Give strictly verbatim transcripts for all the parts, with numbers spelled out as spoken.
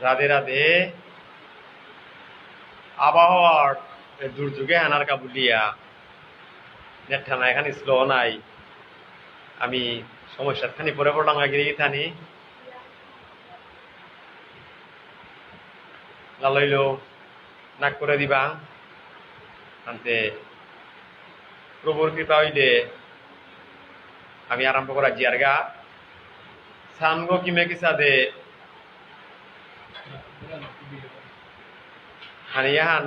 রাধে রাধে। আবহাওয়ার দুর্যোগে আনার কাবুলিয়া নেট হান এহান slow নাই। আমি সমস্যাত খানি পরে পড়লাম আগে থানি। লালইলো নাক করে দিবাং। আনতে প্রভুর কৃপা হইলে আমি আরম্ভ করা জিয়ারগা। সানগো কিমে কিসাদে হানিয়াহান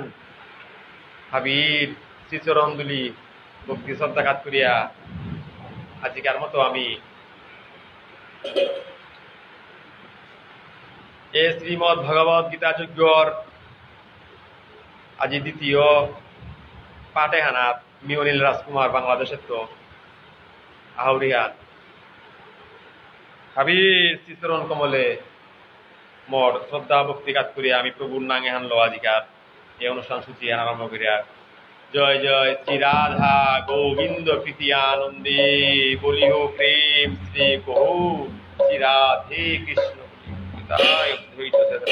হাবির শ্রীচরণ দুলি ভক্তি শ্রদ্ধা কাত করিয়া আজিকার মতো আমি এ শ্রীমদ্ ভগবত গীতা যজ্ঞর আজি দ্বিতীয় পাঠ এহানাত মি অনিল রাজকুমার বাংলাদেশেত্ত আহুরিহান হাবির শ্রীচরণ কমলে মোর শ্রদ্ধা ভক্তি কাত করিয়া আমি প্রভুর নাঙ এহান লওয়া অধিকার এই অনুষ্ঠান সূচি এহান আরম্ভ করিয়া। জয় জয় শ্রী রাধা গোবিন্দ প্রীতি আনন্দে বলি হোক প্রেম শ্রী কহু শ্রী রাধে কৃষ্ণ। তাই অদ্বৈত বেদান্ত।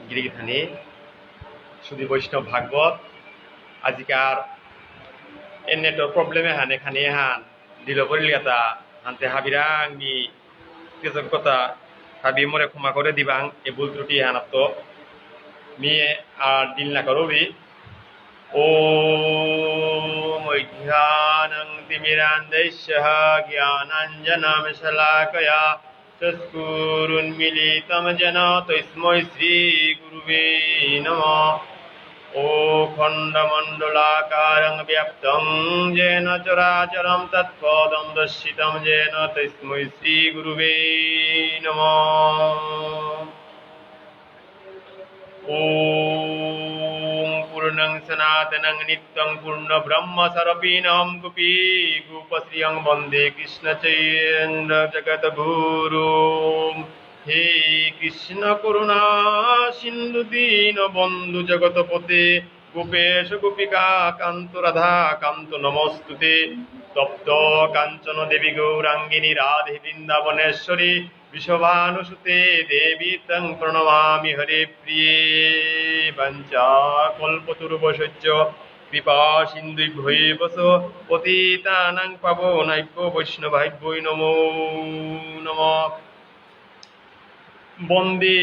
গিরিগিথানি সুধী বৈষ্ণব ভাগবত, আজিকার এ নেটর প্রবলেমে হানে খানি হান দিল করিল গাতা, হানতে হাবিরাং মি কৃতজ্ঞতা, হাবি মোরে ক্ষমা করে দিবাং এ ভুল ত্রুটি হানাত্ত। মি আর দিল না করবি। ॐ अज्ञानतिमिरान्धस्य ज्ञानाञ्जनशलाकया चक्षुरुन्मीलितं येन तस्मै श्रीगुरुवे नमः। अखण्डमण्डलाकारं व्याप्तं येन चराचरं तत्पदं दर्शितं येन तस्मै श्रीगुरुवे नमः। ॐ पूर्णं सनातनं नित्यं पूर्णब्रह्मस्वरूपिणं गोपीगोपश्रियं वन्दे कृष्णचैतन्यजगद्गुरुम्। হে কৃষ্ণ করুণা সিন্ধু দীনবন্ধু জগৎপতে, গোপেশ গোপিকাকান্ত রাধাকান্ত নমস্তুতে। তপ্ত কাঞ্চন দেবী গৌরাঙ্গিনী রাধে বৃন্দাবনেশ্বরী, বৃষভানুসুতে দেবী ত্বং প্রণমামি হরিপ্রিয়ে। বাঞ্ছা কল্পতরুভ্যশ্চ কৃপা সিন্ধুভ্য এব চ, পতিতানাং পাবনাভ্যো বৈষ্ণবেভ্যো নমো নমঃ। বন্দে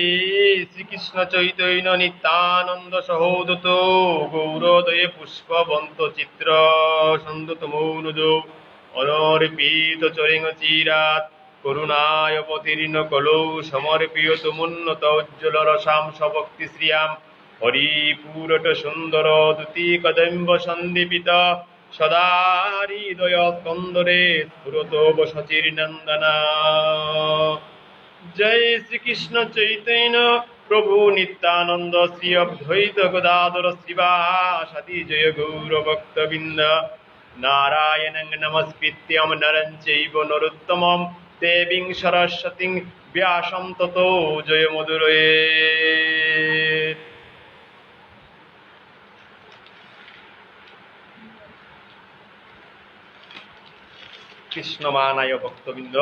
শ্রীকৃষ্ণ চৈতন্য নিত্যানন্দ সহোদত, গৌরদয়ে পুষ্পবন্ত চিত্র সন্দত মৌনদ, অনর্পিত চরিং চিরাৎ করুণায় অবতীর্ণ কলৌ সমর্পিত মুন্নত উজ্জ্বল রসাম স্বভক্তি শ্রিয়াম হরিপুরট সুন্দর দ্যুতি কদম্ব সন্দীপিত সদা হৃদয় স্কন্দরে স্ফুরত সচির নন্দনা। জয় শ্রীকৃষ্ণ চৈতন্য প্রভু নিত্যানন্দ শ্রী অদ্বৈত গদাধর শ্রীবাসাদি জয় গৌর ভক্তবৃন্দ। নারায়ণং নমস্কৃত্যং নরং চৈব নরোত্তমম দেবীং সরস্বতীং ব্যাসং ততো জয়মুদীরয়েৎ। কৃষ্ণ মানায় ভক্তবৃন্দ,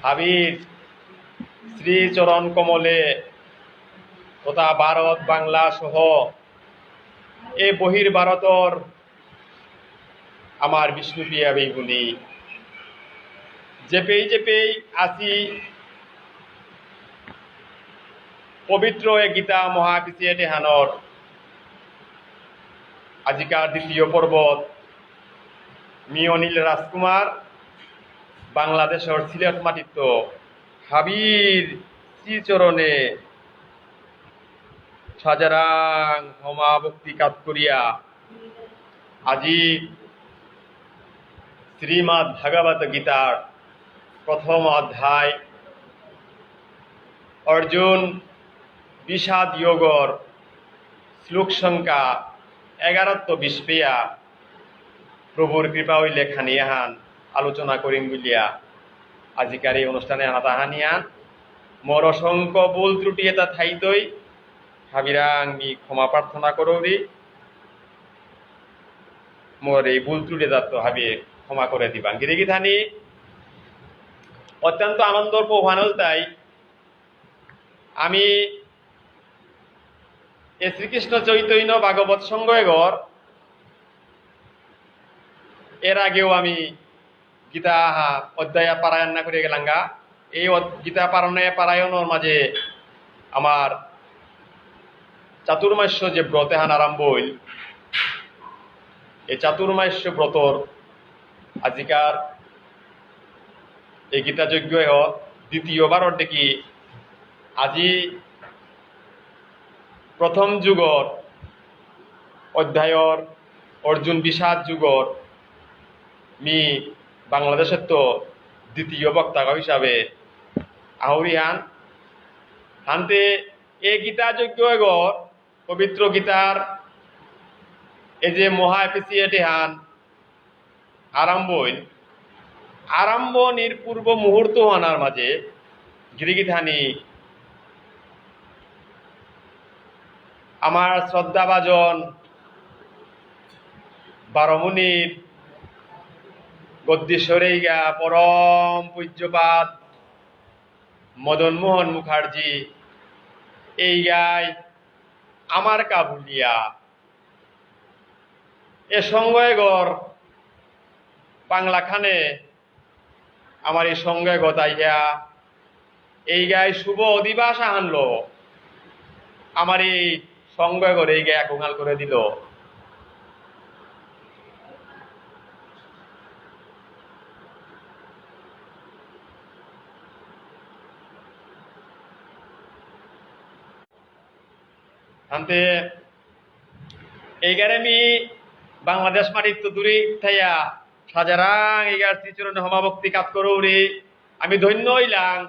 হাবির শ্রীচরণ কমলে তথা ভারত বাংলা সহ এ বহির ভারতর আমার বিষ্ণুপ্রিয়া বেইবুনি যেপেই যেপেই আসি পবিত্র এ গীতা মহাপিসিয়েট এহানর আজিকার দ্বিতীয় পর্বত মি অনিল রাজকুমার বাংলাদেশর সিলেট মাটিত্ত হাবির শ্রীচরণে সাজারাং হমা ভক্তি কাত করিয়া আজি শ্রীমদ্ ভগবত গীতার প্রথম অধ্যায় অর্জুন বিষাদ যোগর শ্লোক সংখ্যা এগারোত্ত বিষ্পেয়া প্রভুর কৃপা হইলে খানি এহান আলোচনা করিম বুলিয়া আজিকার এই অনুষ্ঠানে আনা তাহানিয়ান মোর অসংখ্য ভুল ত্রুটি এটা থাইতই হাবিরাং মি ক্ষমা প্রার্থনা করৌরি। মোর এই ভুল ত্রুটি এটা তো হাবি ক্ষমা করে দিবাং। গিরি গিথানি অত্যন্ত আনন্দর পৌহানল তাই আমি এ শ্রীকৃষ্ণ চৈতন্য ভাগবত সংঘ এগর এর আগেও আমি গীতা আহা অধ্যায় পারায়ণ না করে গেলাঙ্গা। এই অধ-, গীতা পারণে পারায়ণর মাঝে আমার চাতুর্মাস্য যে ব্রত এহান আরম্ভ হইল, এই চাতুর্মাস্য ব্রতর আজিকার এই গীতা যজ্ঞ এহ দ্বিতীয়বারর দেখি আজি প্রথম যুগর অধ্যায়র অর্জুন বিষাদ যুগর মি বাংলাদেশের তো দ্বিতীয় বক্তা হিসাবে আহুরি হান। হানতে এ গীতা যজ্ঞ এগর পবিত্র গীতার এ যে মহা এপিসিয়েট এহান আরম্ভ হইল, আরম্ভনির পূর্ব মুহূর্ত হানার মাঝে গিরিগিথানি আমার শ্রদ্ধাভাজন বারমুনির গদ্দীশ্বরেইগা পরম পূজ্যপাদ মদন মোহন মুখার্জি এইগাই আমার কাবুলিয়া এ সংঘ এগর বাংলা খানে আমার এই সংঘ এগত আইয়া এইগাই শুভ অধিবাস আহানলো আমার এই সংঘ এগর এইগাই একঙাল করে দিল। হানতে এইগারে মি বাংলাদেশ মাটিত্ত দূরে থাইয়া সাজারাং এইগার শ্রীচরণে হমাভক্তি কাত করৌরি আমি ধন্য হইলাম।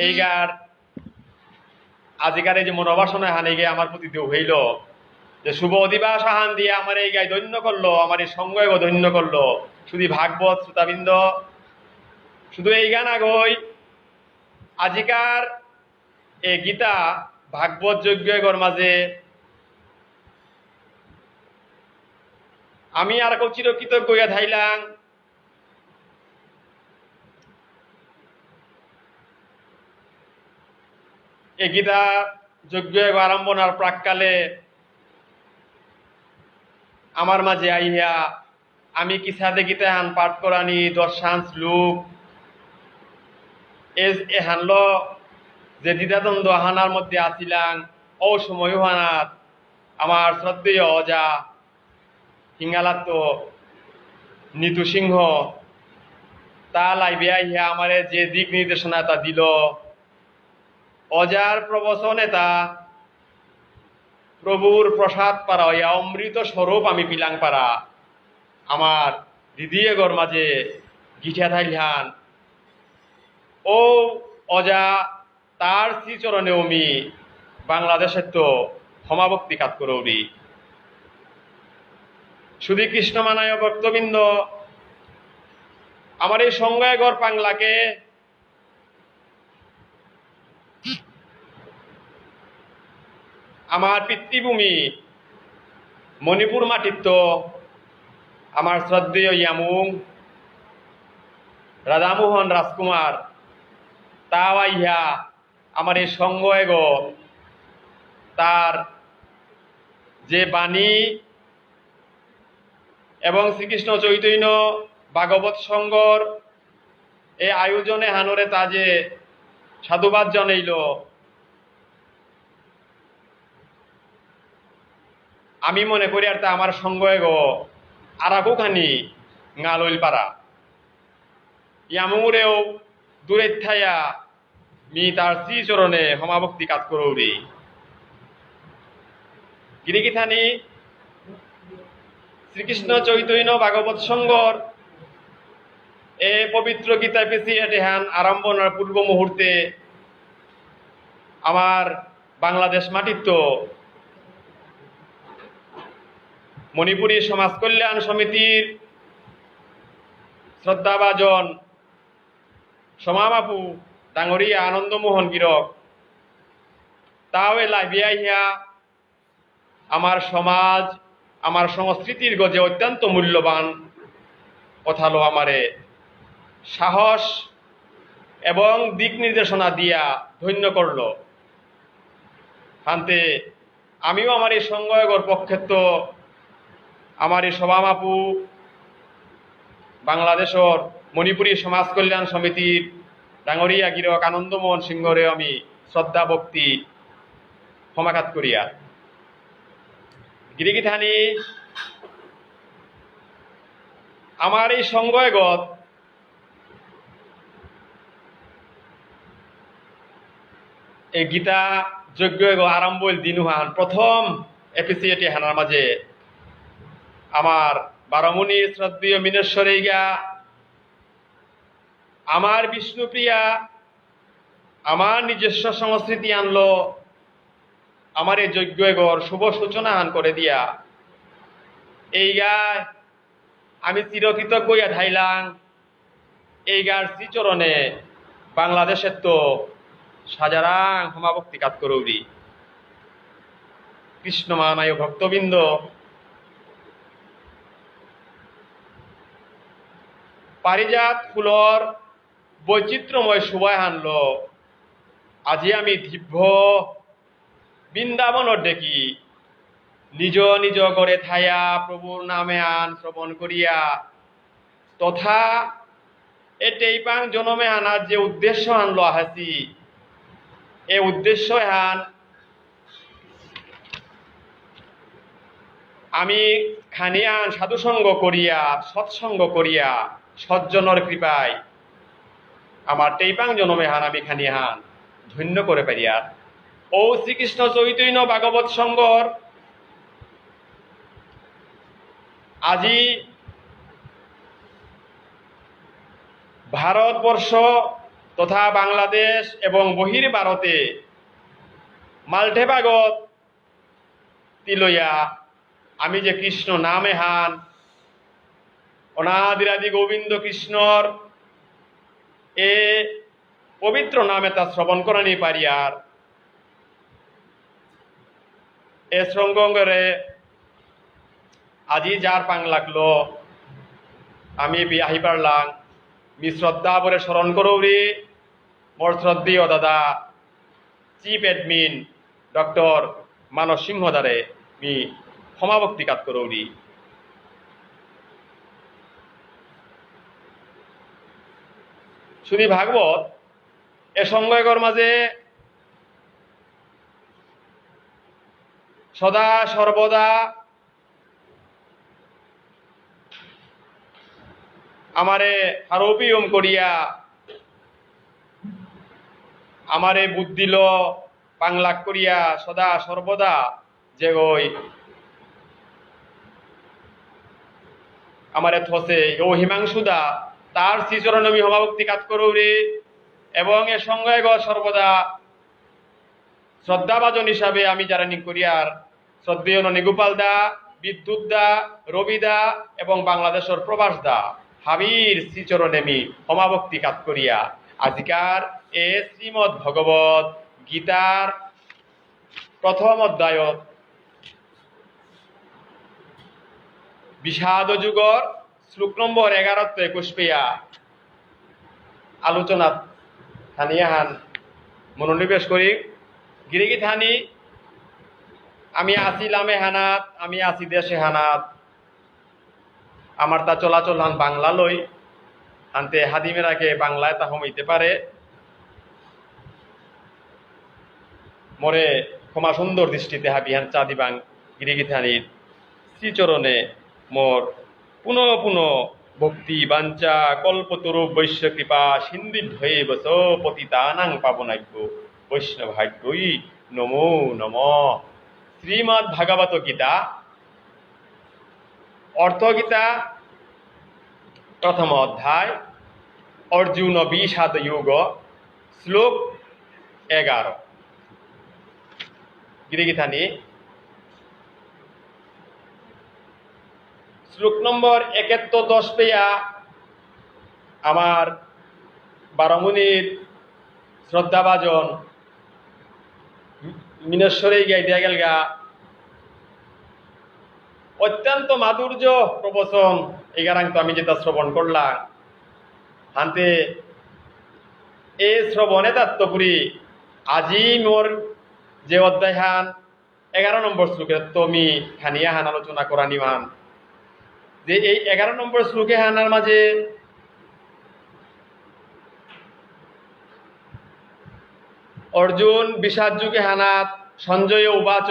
এইগার আজিকার এই যে মনোবাসনা হানিকে আমার প্রতি দেহ হইল, যে শুভ অধিবাস আহান দিয়ে আমার এই গায়ে ধন্য করলো, আমার এই সঙ্গ এগো ধন্য করলো। শুধু ভাগবত শ্রোতাবৃন্দ, শুধু এই গান আগই, আজিকার এ গীতা ভাগবত যজ্ঞ এগর মাঝে আমি আর কেউ চিরকৃতজ্ঞ হইয়া থাইলাম। এ গীতা যজ্ঞ এগো আরম্ভনার প্রাককালে আমার মাঝে আইয়া আমি কিসাদে গীতাহান পাঠ করানি দশহান শ্লোক এস এহানলো যে দ্বিধাদ্বন্দ্ব হানার মধ্যে আসিলাং। ও সময় হানাত আমার শ্রদ্ধেয় অজা হিঙ্গালাত্ত নিতু সিংহ তা লাইবে আইয়া আমারে যে দিক নির্দেশনা তা দিল। অজার প্রবচন এতা প্রভুর প্রসাদ পারা ইয়া অমৃত স্বরূপ আমি পিলাং পারা। আমার দিদি এগর মাঝে গিঠা থাইলহান। ও অজা তার শ্রীচরণে আমি বাংলাদেশেত্ত ক্ষমাভক্তি কাত করৌরি। শুধু কৃষ্ণ মানায় ভক্তবৃন্দ, আমার এই সঙ্গ এগর পাংলাকে আমার পিতৃভূমি মণিপুর মাটিত্ত আমার শ্রদ্ধেয় ইয়ামুং রাধামোহন রাজকুমার তাও আইয়া আমার এই সঙ্গ এগো তার যে বাণী এবং শ্রীকৃষ্ণ চৈতন্য ভাগবত সংঘর এই আয়োজনে হানরে তা যে সাধুবাদ জানাইল, আমি মনে করি আর তা আমার সঙ্গ এগো আরাকু খানি গালইল পারা। ইয়ামুরেও দূরে থায়া মি তার শ্রীচরণে হমাভক্তি কাত করৌরি। গিরিগিথানি শ্রীকৃষ্ণ চৈতন্য ভাগবত সংঘর এ পবিত্র গীতা পিসি এটেহান আরম্ভনার পূর্ব মুহূর্তে আমার বাংলাদেশ মাটিত্ত মণিপুরী সমাজ কল্যাণ সমিতির শ্রদ্ধাভাজন সমামাপু ডাঙরিয়া আনন্দমোহন গিরক তাওয়ে লাইবিয়া ইয়া আমার সমাজ, আমার সংস্কৃতির গজে অত্যন্ত মূল্যবান কথালো আমারে সাহস এবং দিক নির্দেশনা দিয়া ধন্য করল। হান্তে আমিও আমার এই সংঘ এগর পক্ষেত্ত আমার এই সভামাপু বাংলাদেশর মণিপুরী সমাজ কল্যাণ সমিতির ডাঙরিয়া গিরক আনন্দমোহন সিংহরে আমি শ্রদ্ধা ভক্তি সমাঘাত করিয়া গিরিগিথানি আমার এই সংঘ এগত এই গীতা যজ্ঞ এগো আরম্ভ হইল দিনুহান প্রথম এপিসিএটি হানার মাঝে আমার বারমুনি শ্রদ্ধেয় মিনেশ্বরীগা আমার বিষ্ণুপ্রিয়া আমার নিজস্ব সংস্কৃতি আনলো আমার এই যজ্ঞ এগর শুভ সূচনা আন করে দিয়া এইগা আমি চিরকৃতজ্ঞ ইয়া থাইলাং। এইগার শ্রীচরণে বাংলাদেশেত্ত সাজারাং হমাভক্তি কাত করৌরি। কৃষ্ণ মানায় ভক্তবৃন্দ, পারিজাত ফুলর বৈচিত্র্যময় শোভায় হানলো। আজি আমি দিব্য বৃন্দাবনর দেখি নিজ নিজ ঘরে থায়া প্রভুর নামে আন শ্রবণ করিয়া তথা এ টেইপাং জনমে আনার যে উদ্দেশ্য আনলো আহাসি, এ উদ্দেশ্য হান আমি খানিয়ান সাধুসঙ্গ করিয়া, সৎসঙ্গ করিয়া, সজ্জনর কৃপায় আমার টেইপাং জনমে হান আমি খানিয়ান ধন্য করে পারিয়া। ও শ্রীকৃষ্ণ চৈতন্য ভাগবত সংঘর আজি ভারতবর্ষ তথা বাংলাদেশ এবং বহির ভারতে মালঠেপ আগত তিলয়া আমি যে কৃষ্ণ নাম এহান, অনাদিরাদি গোবিন্দ কৃষ্ণর এ পবিত্র নাম এতা শ্রবণ করানি পারিয়ার। এ শ্রবণ করে আজি যার পাং লাগলো, আমি বি আহি পারলাং, মি শ্রদ্ধা ভরে স্মরণ করৌরি, মোর শ্রদ্ধেয় দাদা, চিফ এডমিন ডক্টর মানস সিংহ দারে মি ক্ষমাভক্তি কাত করৌরি। শুনি ভাগবত, এ সংঘ এগর মাঝে সদা সর্বদা আমারে হারৌপিয়ম করিয়া, আমারে বুদ্ধিল পাংলাক করিয়া, সদা সর্বদা যেগই আমারে থসে, ও হিমাংশুদা, তার শ্রীচরণে আমি হমাভক্তি কাত করৌরি, এবং এ সংঘ এগ সর্বদা শ্রদ্ধাভাজন হিসাবে আমি যারা নিং করিয়ার, শ্রদ্ধেয় ননীগোপাল দা, বিদ্যুৎ দা, রবি দা এবং বাংলাদেশর প্রবাস দা, হাবির শ্রীচরণে মি হমাভক্তি কাত করিয়া আজিকার এ শ্রীমদ্ ভগবত গীতার প্রথম অধ্যায়ত বিষাদ যোগর শ্লোক নম্বর এগারো ত্ত একুশ পেয়া আলোচনা থানি আহান মনোনিবেশ করি। গিরিগিথানি, আমি আসিলাম এহানাত, আমি আসি দেশ এহানাত, আমার তা চলাচল হান বাংলা লই, আনতে হাদিমেরাকে বাংলায় তা হমিতে পারে। মোরে ক্ষমা সুন্দর দৃষ্টিতে হাবিহান চা দিবাং। গিরিগিথানির শ্রীচরণে মোর পুনঃ পুনঃ ভক্তি বাঞ্ছা কল্পতরু বৈশ্য কৃপা সিন্ধিভ্যেব চ পতিতানাং পাবনাভ্যো বৈষ্ণবাভ্যো নমো নমঃ। শ্রীমদ্ ভাগবত গীতা, অর্থ গীতা, প্রথম অধ্যায়, অর্জুন বিষাদ যোগ, শ্লোক এগারো। গিরিগিথানি, শ্লোক নম্বর একেত্ত দশ পেয়া আমার বারমুনির শ্রদ্ধাভাজন মিনেশ্বরে গাই দিয়া গেলগা। অত্যন্ত মাধুর্য প্রবচন এগারাং তো আমি যেটা শ্রবণ করলাম, হানতে এ শ্রবণে তাত্তপুরি আজি মোর যে অধ্যায় হান এগারো নম্বর শ্লোকে তো আমি খানিয়া হান আলোচনা করানি মান, যে এই এগারো নম্বর শ্লোকে হানার মাঝে অর্জুন বিষাদ যোগে হানাত সঞ্জয় উবাচ,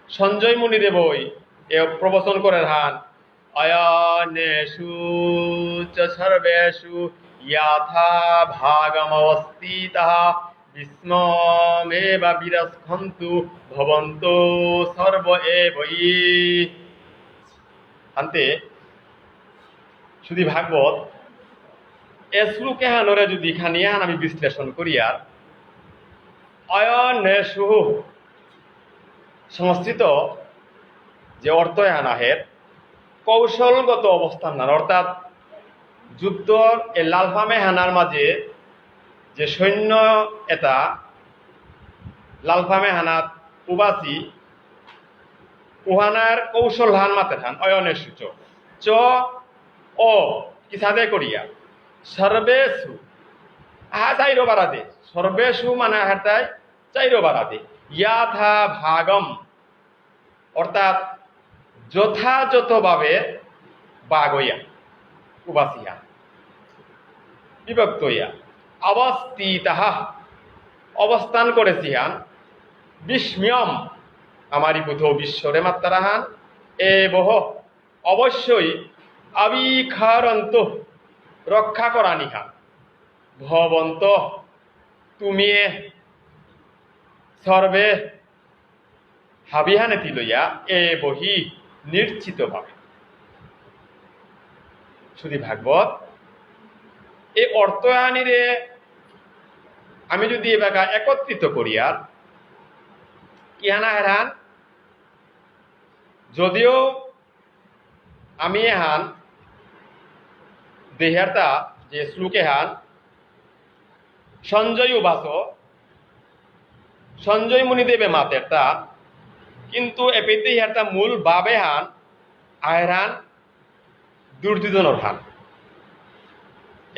সঞ্জয় মুনিদেবই এ প্রবচন করে হান, অয়নেষু চ সর্বেষু যথা ভাগমবস্থিতঃ ভীষ্মমেবাভিরক্ষন্তু ভবন্তো সর্ব এব হি। আনতে শুধু ভাগবত এ শ্লোক এহানরে যদি খানিয়ান আমি বিশ্লেষণ করি আর অয়নেষু সংস্কৃত যে অর্থ এহান আহের কৌশলগত অবস্থান হান, অর্থাৎ যুদ্ধর এ লালফাম এহানার মাঝে যে সৈন্য এটা লালফাম এহানাত উবাসি উহানার কৌশল হান মাতের হান অয়নেষু চ। চ অ কিসাদে করিয়া সর্বেষু আহা চাইরো বারাদে, সর্বেষু মানে আহারতাই চাইরো বারাদে, যথা ভাগম অর্থাৎ যথাযথভাবে বাগইয়া উবাসিয়া বিভক্ত হইয়া অবস্থিতঃ অবস্থান করেসিহান ভীষ্মম আমারি বুধ বিশ্বরে মাত্তারাহান এবহ অবশ্যই অভিরক্ষন্তু রক্ষা করানিহান ভবন্ত তুমিয়ে সর্বে হাবিহানে তিলয়া এব হি নিশ্চিতভাবে। শুধু ভাগবত এই অর্থ আনিরে আমি যদি এবাকা একত্রিত করি আর ইহান আহেরহান, যদিও আমি এহান দেহিয়ারতা যে শ্লোক এহান সঞ্জয় উবাচ, সঞ্জয় মুনিদেবে মাতেরতা, কিন্তু এপেই দেহিয়ারতা মূল ভাব এহান আহেরহান দুর্যোধনর হান।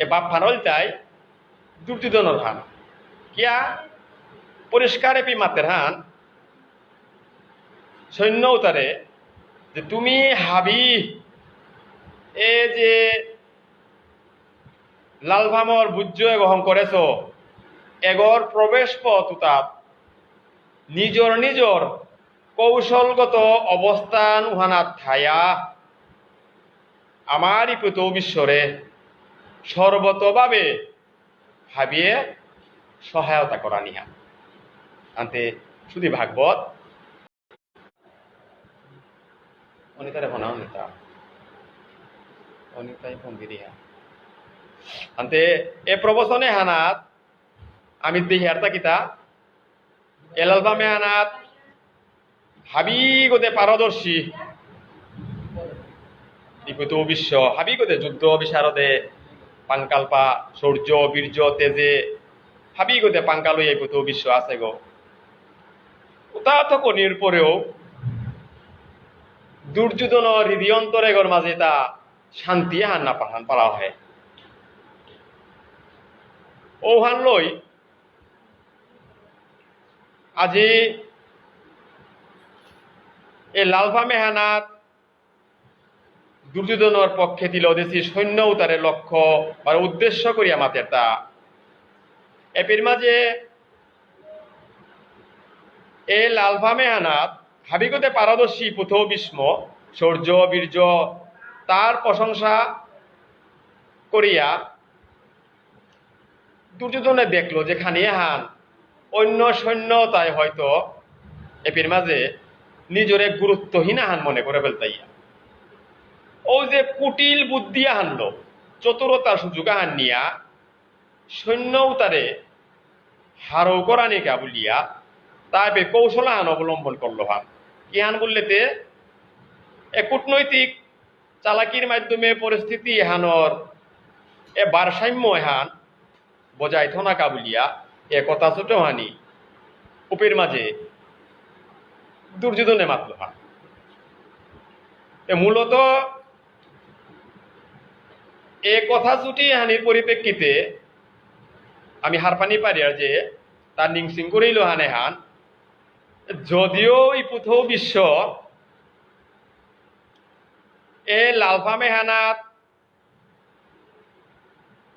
এ ভাবহান ইলতাই দুর্যোধনর হান। কিয়া পরিষ্কার এপেই মাতেরহান সৈন্য উতারে যে তুমি হাবি এ যে লালফামর বুজ্জ এগ হঙকরেছ, এগর প্রবেশ পথ উতাত নিজর নিজর কৌশলগত অবস্থান উহানাত থায়া আমার ইপুত বিশ্বরে সর্বতভাবে হাবিয়ে সহায়তা করানিহান। আনতে শুধু ভাগবত অনিতারে ফোনা অনিতা। অনিতাই ফোন দিরিয়া। আনতে এ প্রবচন এহানাত আমি দেহিয়ারতা কিতা এ লালফাম এহানাত হাবিগতে পারদর্শী ইপুত বিশ্ব, হাবিগতে যুদ্ধ বিশারদে পাঙ্কালপা শৌর্য বীর্য তেজে হাবিগতে পাঙ্কাল ইপুত বিশ্ব আছেগ। উতা থকনির পরেও দুর্যোধন হৃদয়ন্তর এগর মাঝে তা শান্তি হান না পাহান পারা হয়। ওহান লই আজি এ লালফাম এহানাত দুর্যোধনর পক্ষে তিলদেশী সৈন্য উতারে লক্ষ্য বা উদ্দেশ্য করিয়া মাতেরতা। এপেইর মাঝে এ লালফাম এহানাত হাবিগতে পারদর্শী পুথ ভীষ্ম শৌর্য বীর্য তার প্রশংসা করিয়া দুর্যোধনে দেখলো যে খানি এহান অন্য সৈন্য তাই হয়তো এপেইর মাঝে নিজরে গুরুত্বহীন আহান মনে করে ফেলতাইয়া। ও যে কুটিল বুদ্ধি আহানলো, চতুরতার সুযোগ আহান নিয়া সৈন্য উতারে হারৌ করানিকা বুলিয়া তাই এপেই কৌশল আহান অবলম্বন করলো হান। কিহান বললেতে এ কূটনৈতিক চালাকির মাধ্যমে পরিস্থিতি এহানর এ ভারসাম্য এহান বজায় থনাকা বুলিয়া এ কথা চুটি হানি উপেইর মাঝে দুর্যোধনে মাতলো হান। এ মূলত এ কথা চুটি হানির পরিপ্রেক্ষিতে আমি হারপানি পারিয়ার যে তার নিংসিং করিল হান এহান যদিও ইপুথ ভীষ্ম এ লালফাম এহানাত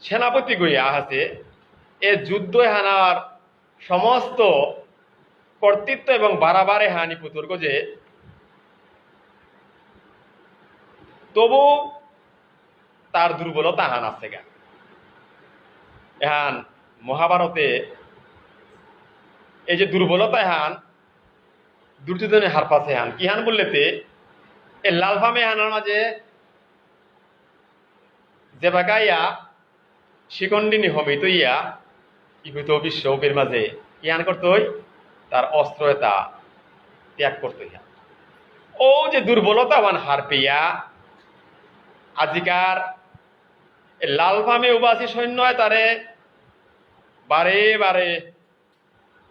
সেনাপতি গইয়া আছে, এ যুদ্ধ এহানার সমস্ত কর্তৃত্ব এবং বারাবারে হানি পুতুর গজে, তবু তার দুর্বলতা হান আছে গা। এহান মহাভারতে এই যে দুর্বলতা হান দুর্যোধনে হারপাসে হান। কিহান বললেতে, এ লালফাম এহানর মাঝে যে বাগাইয়া শিখণ্ডীনি হমিত ইয়া, ইহুত ভীষ্ম উপেইর মাঝে, ইয়ান করতই, তার অস্ত্র এতা ত্যাগ করতই ইয়া। ও যে দুর্বলতা ওহান হারপিয়া, আজিকার এ লালফামে উবাসী সৈন্য এতারে বারে বারে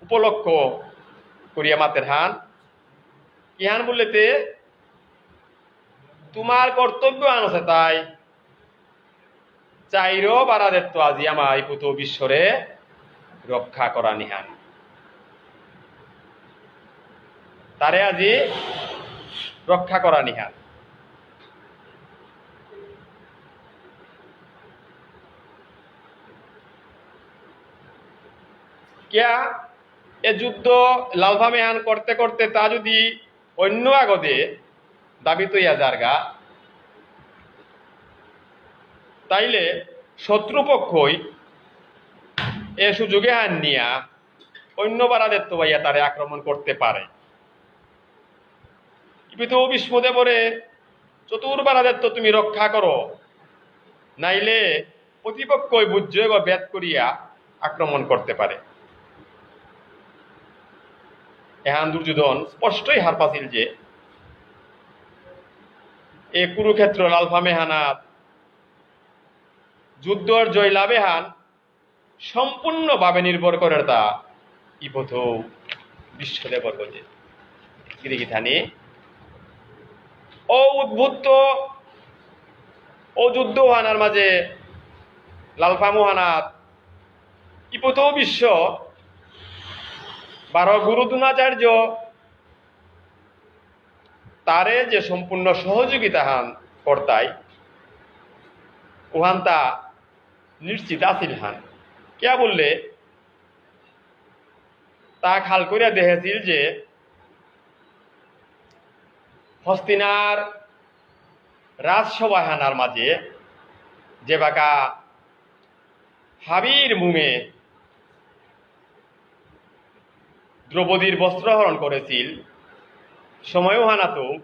উপলক্ষ করিয়া মাতের হান। কিহান বললেতে, তোমার কর্তব্য আনছে তাই চাইরো বারাদেত্ত আজি আমার এই পুত বিশ্বরে রক্ষা করানিহান। তারে আজি রক্ষা করানিহান। কিয়া এ যুদ্ধ লালফাম এহান করতে করতে তা যদি অন্য আগদে দাবিত ইয়া যারগা, তাইলে শত্রুপক্ষই এ সুযোগ এহান নিয়া অন্য বারাদেত্ত বাইয়া তারে আক্রমণ করতে পারে। ইপিত ভীষ্মদেবরে চতুর বারাদেত্ত তুমি রক্ষা করো, নাইলে প্রতিপক্ষই বুজ্জয়গ ভেদ করিয়া আক্রমণ করতে পারে। এহান দুর্যোধন স্পষ্টই হারপাছিল যে এ কুরুক্ষেত্র লালফাম এহানাত যুদ্ধর জয়লাভ এহান সম্পূর্ণভাবে নির্ভর করের তা ইপথৌ ভীষ্মদেবর গজে। গিরিগিথানি ও উদ্ভূত ও যুদ্ধ হানার মাঝে লালফাম হানাত ইপথৌ ভীষ্ম বারো গুরু দ্রোণাচার্য তারে যে সম্পূর্ণ সহযোগিতা হান করতাই, উহান তা নিশ্চিত আছিল হান। কিয়া বুললে, তা খাল করিয়া দেখেছিল যে হস্তিনার রাজসভা হানার মাঝে যে বাকা হাবির মুঙে দ্রৌপদীর বস্ত্রহরণ করেছিল, সময় হানাতো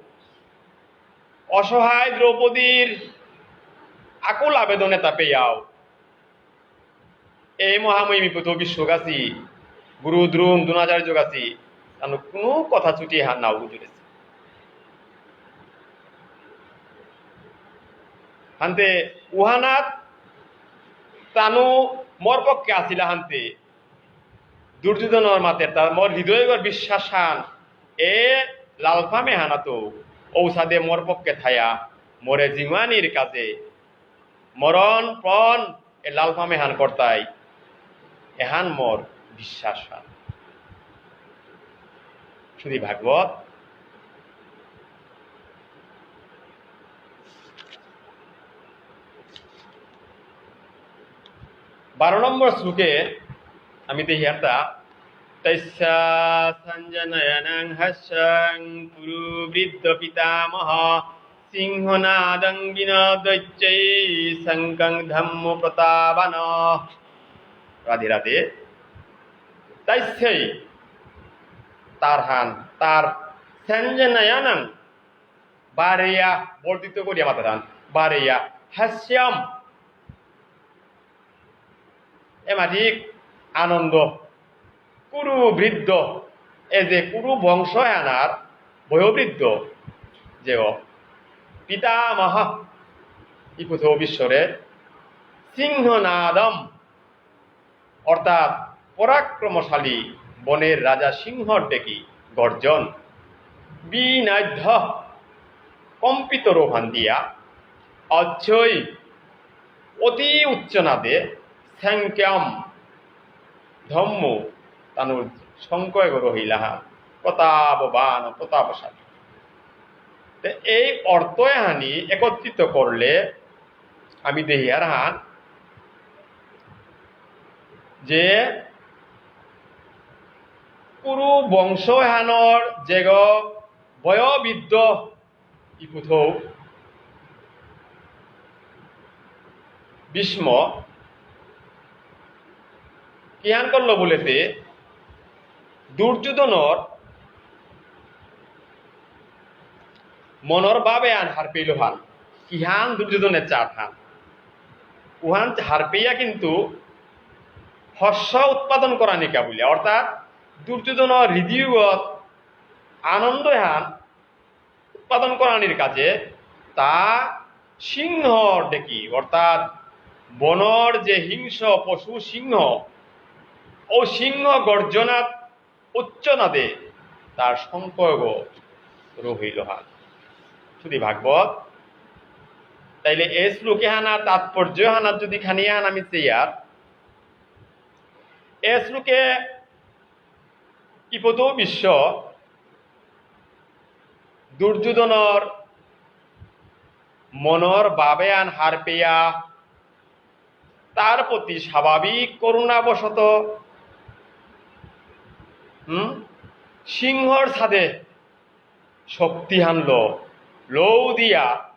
অসহায় দ্রৌপদীর আকুল আবেদনে তা পেয়াও এ মহামহিম ইপথৌ ভীষ্মগাছি, গুরু দ্রোণ দ্রোণাচার্যগাছি, তানু কোনো কথা চুটি হান নাও গুজরেছে। হানতে উহানাত তানু মোর পক্ষে আসিলা হানতে দুর্যোধনর মাতে তা মোর হৃদয়গর বিশ্বাস হান এ লালফাম এহানাতো ঔসাদে মোর পক্ষে থায়া মোরে জিমানির কাজে মরণ পণ এ লালফাম এহান করতাই, এহান মোর বিশ্বাস হান। শ্রী ভাগবত বারো নম্বর শ্লোকে আমি দেখি একটা, "তস্য সঞ্জনয়নাং হাস্যং কুরু বৃদ্ধ পিতামহ।" সিংহনাদং বিনদ্যৈত্যৈ শঙ্খং ধম্ম প্রতাপন। রাধে রাধে। তাইসেই তার হান, তার সেঞ্জে নয়নং বারেয়া বর্ধিত করিয়া মাতারান, বারেয়া হাস্যম। এমাদিক আনন্দ, কুরু বৃদ্ধ, এ যে কুরু বংশ এহানার বয়োবৃদ্ধ, যে ও পিতামহ, ইপুথ বিশ্বরে সিংহনাদম, অর্থাৎ পরাক্রমশালী বনের রাজা সিংহর ডেকি গর্জন, বিনাদ্য কম্পিত রোহান দিয়া, অচ্ছই অতি উচ্চ নাদে, স্যাঙ্ক্যাম, ধম্ম, তানুর শঙ্কয় গরু হইলাহান, প্রতাপবান, প্রতাপশালী। তে এই অর্থ এহানি একত্রিত করলে আমি দেহিয়ার হান যে কুরু বংশ এহানর যেগ বয়োবৃদ্ধ ইপুথৌ ভীষ্ম কিহান করল বুলেতে দুর্যোধনর মনর ভাব এহান হারপেইল হান, কিহান দুর্যোধনের চাট হান। উহান হারপেইয়া কিন্তু হর্ষ উৎপাদন করানিকা বুলিয়া, অর্থাৎ দুর্যোধনর হৃদয়গত আনন্দ এহান উৎপাদন করানির কাজে তা সিংহর ডেকি, অর্থাৎ বনর যে হিংস্র পশু সিংহ, ও সিংহ গর্জনাত উচ্চ নাদে তার শঙ্কগ রহিল হান। শ্রী ভাগবত, তাইলে এ শ্লোকে হানা তাৎপর্য হানা যদি খানি হান আমি চেয়ার, এ শ্লোকে ইপথৌ ভীষ্ম দুর্যোধনর মনর ভাব এহান হারপেয়া তার প্রতি স্বাভাবিক করুণাবশত, হুম, সিংহর সাদে শক্তি হানলো, লৌ দিয়া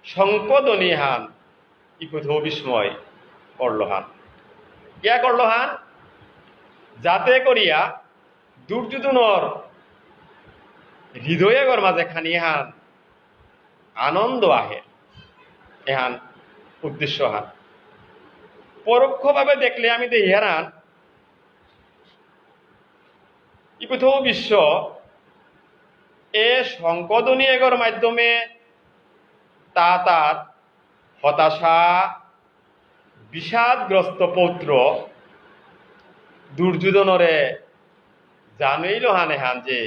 শঙ্খধ্বনি হান ইপুথৌ ভীষ্মই করল হান। কিয়া করল হান? যাতে করিয়া দুর্যোধনর হৃদয়গর মাঝে খানি হান আনন্দ আহে, এহান উদ্দেশ্য হান। পরোক্ষভাবে দেখলে আমি দেহিয়ার হান পৃথু ভীষ্ম এ শঙ্খধ্বনি এগর মাধ্যমে তা তার হতাশা, বিষাদগ্রস্ত পুত্র দুর্যোধনরে জানইল হানে হান যে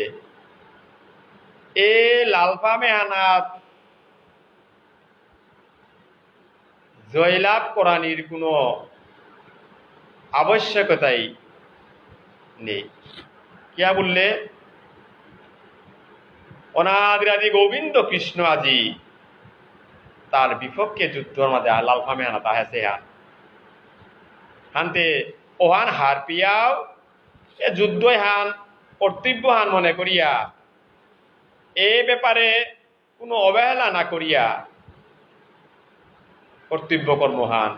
এ লালফাম এহানাত জয়লাভ করানির কোনো আবশ্যকতাই নেই। কিয়া বুললে, অনাদিরাদি গোবিন্দ কৃষ্ণ আজি তার বিপক্ষে যুদ্ধর মাঝে লালফাম এহানাত আহেসে হান। হানতে ওহান হারপিয়াও এ যুদ্ধ হান কর্তব্য হান মনে করিয়া এ ব্যাপারে কোনো অবহেলা না করিয়া কর্তব্য কর্মহান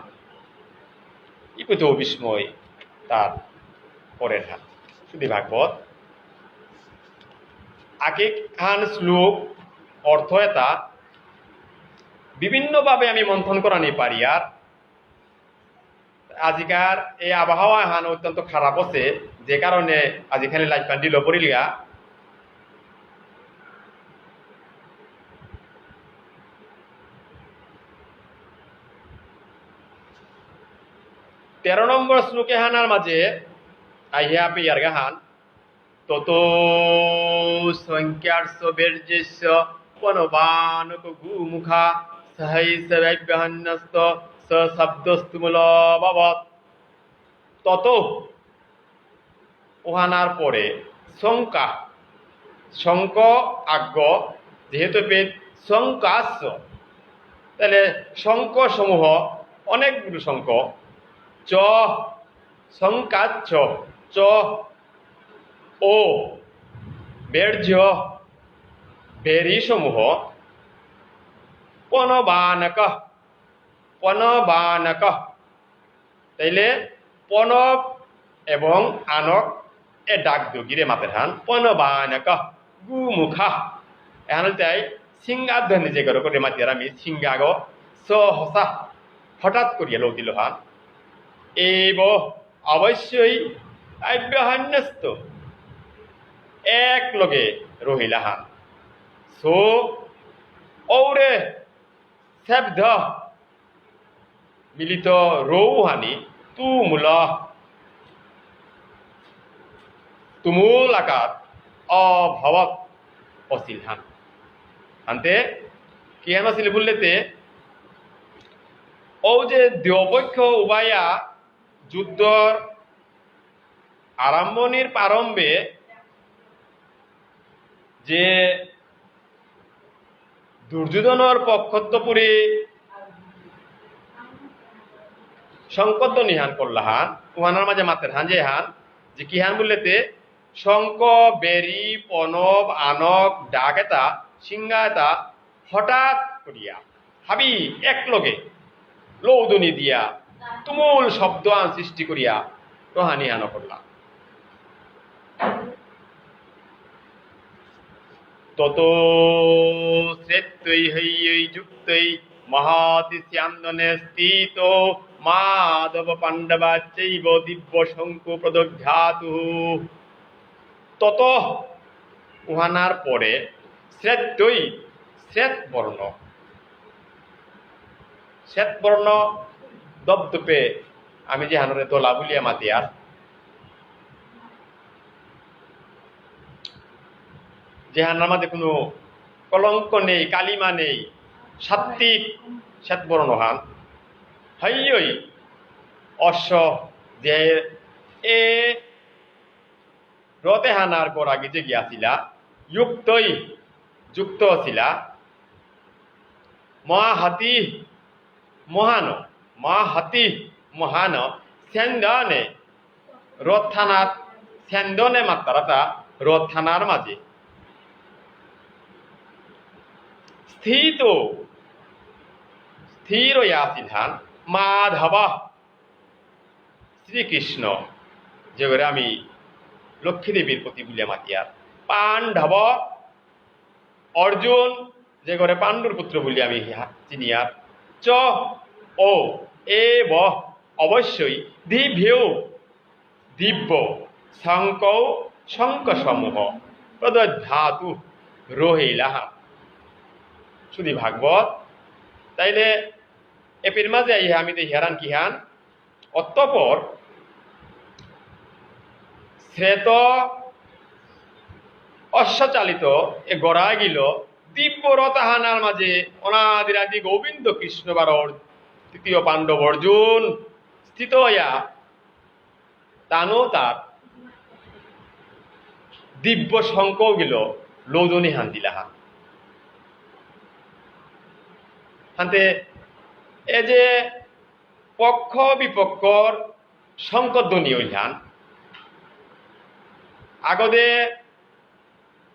ইপিত বিস্ময় তার পরের হান। শুধু ভাগবত আকেক হান শ্লোক অর্থ এটা বিভিন্নভাবে আমি মন্থন করানি পারি। আর আজিকার এই আবহাওয়া হান অত্যন্ত খারাপ আছে, যে কারণে আজিকালি লাইভ পান দিল পড়িলিয়া। তেরো নম্বর শ্লোকে হানার মাঝে আহিয়া পেয়ারগা হান, ততো সংখ্যাস্য বীর্যস্য পণবানকগোমুখা সহৈষাব্যবহন্যস্ত স শব্দস্তু মূলমভবৎ। তত ওহানার পরে শঙ্কা, শঙ্ক আগ, যেহেতু এপেত শঙ্কাস্য, তাহলে শঙ্ক সমূহ অনেকগুলো শঙ্ক, চ শঙ্কাচ্ছ, চ ও বীর্য, বেরি সমূহ, পণবানক, পণবানক, তাইলে পণব এবং আনক এ ডাক দুগিরে মাতের হান, পণবানক, গোমুখা। এহান তাই সিংহাধ্বনি যে গরো করে মাতিয়ার আমি সিংহাগ সহসা হঠাৎ করিয়া লৌটিল হান। এব অবশ্যই আব্যবহন্যস্ত এক লগে রহিলা হান। সো ঔরে শব্দ মিলিত রৌহানি তুমুল, তুমুল আকার অভবৎ অসিল হান। আনতে কিহান অসিল বুললেতে, ঔ যে দ্বিপক্ষ উবায়া যুদ্ধর আরম্ভনির প্রারম্ভে যে দুর্যোধনর পক্ষত্ব পুরি শঙ্কধ্বনি হান করলা হান, উহানার মাঝে মাতের হান যে হান, যে কি হান বুললেতে, শঙ্ক, বেরি, পণব, আনক, ডাক এটা, সিংহা এটা, হঠাৎ করিয়া হাবি একলগে লৌদনি দিয়া তুমুল শব্দ আন সৃষ্টি করিয়া রহানি হান করলা। তত শ্রেত্তৈ হ্যৈ যুক্তৈ মহতি স্যন্দনে স্থিতো মাধব পাণ্ডবাশ্চৈব দিব্য শঙ্খ প্রদঘাতু। তত উহানার পরে শ্রেত্তৈ, শ্বেত বর্ণ, শ্বেত বর্ণ দপদপে আমি যেহানরে দলা বুলিয়া মাতিয়ার, যেহানার মাঝে কোনো কলঙ্ক নেই, কালিমা নেই, সাত্ত্বিক শ্বেত বর্ণ হান। হ্যৈ অশ্ব যে এ রথ এহানার গর আগে যে গিয়াছিলা, যুক্তৈ, যুক্ত আছিলা, মহতি মহান, মহতি মহান, স্যন্দনে, রথহানাত স্যন্দনে মাত্তারাতা রথহানার মাঝে। স্থিত, স্থির হইয়া আছিল হান, মাধব, শ্রীকৃষ্ণ, যেগরে আমি লক্ষ্মী দেবীর পতি বুলিয়া মাতিয়ার, পাণ্ডব, অর্জুন, যেগরে পাণ্ডুর পুত্র বুলি আমি হা-, চিনিয়ার, চ, ও, এব, অবশ্যই, দিব্যৌ, দিব্য, শঙ্কৌ, শঙ্খ সমূহ প্রদধাতু রহিলাহা। শুধু ভাগবত, তাইলে এপির মাঝে আইয়া আমি দেখিয়ারান কিহান, অতঃপর শ্বেত অশ্বচালিত এ গড়াগিল দিব্য রথহানার মাঝে অনাদিরাদি গোবিন্দ কৃষ্ণ বারর তৃতীয় পাণ্ডব অর্জুন স্থিত হইয়া তানু তার দিব্য শঙ্খগিল লৌদনি হান দিলাহান। হানতে এ যে পক্ষ বিপক্ষর শঙ্খধ্বনি হইলান। আগদে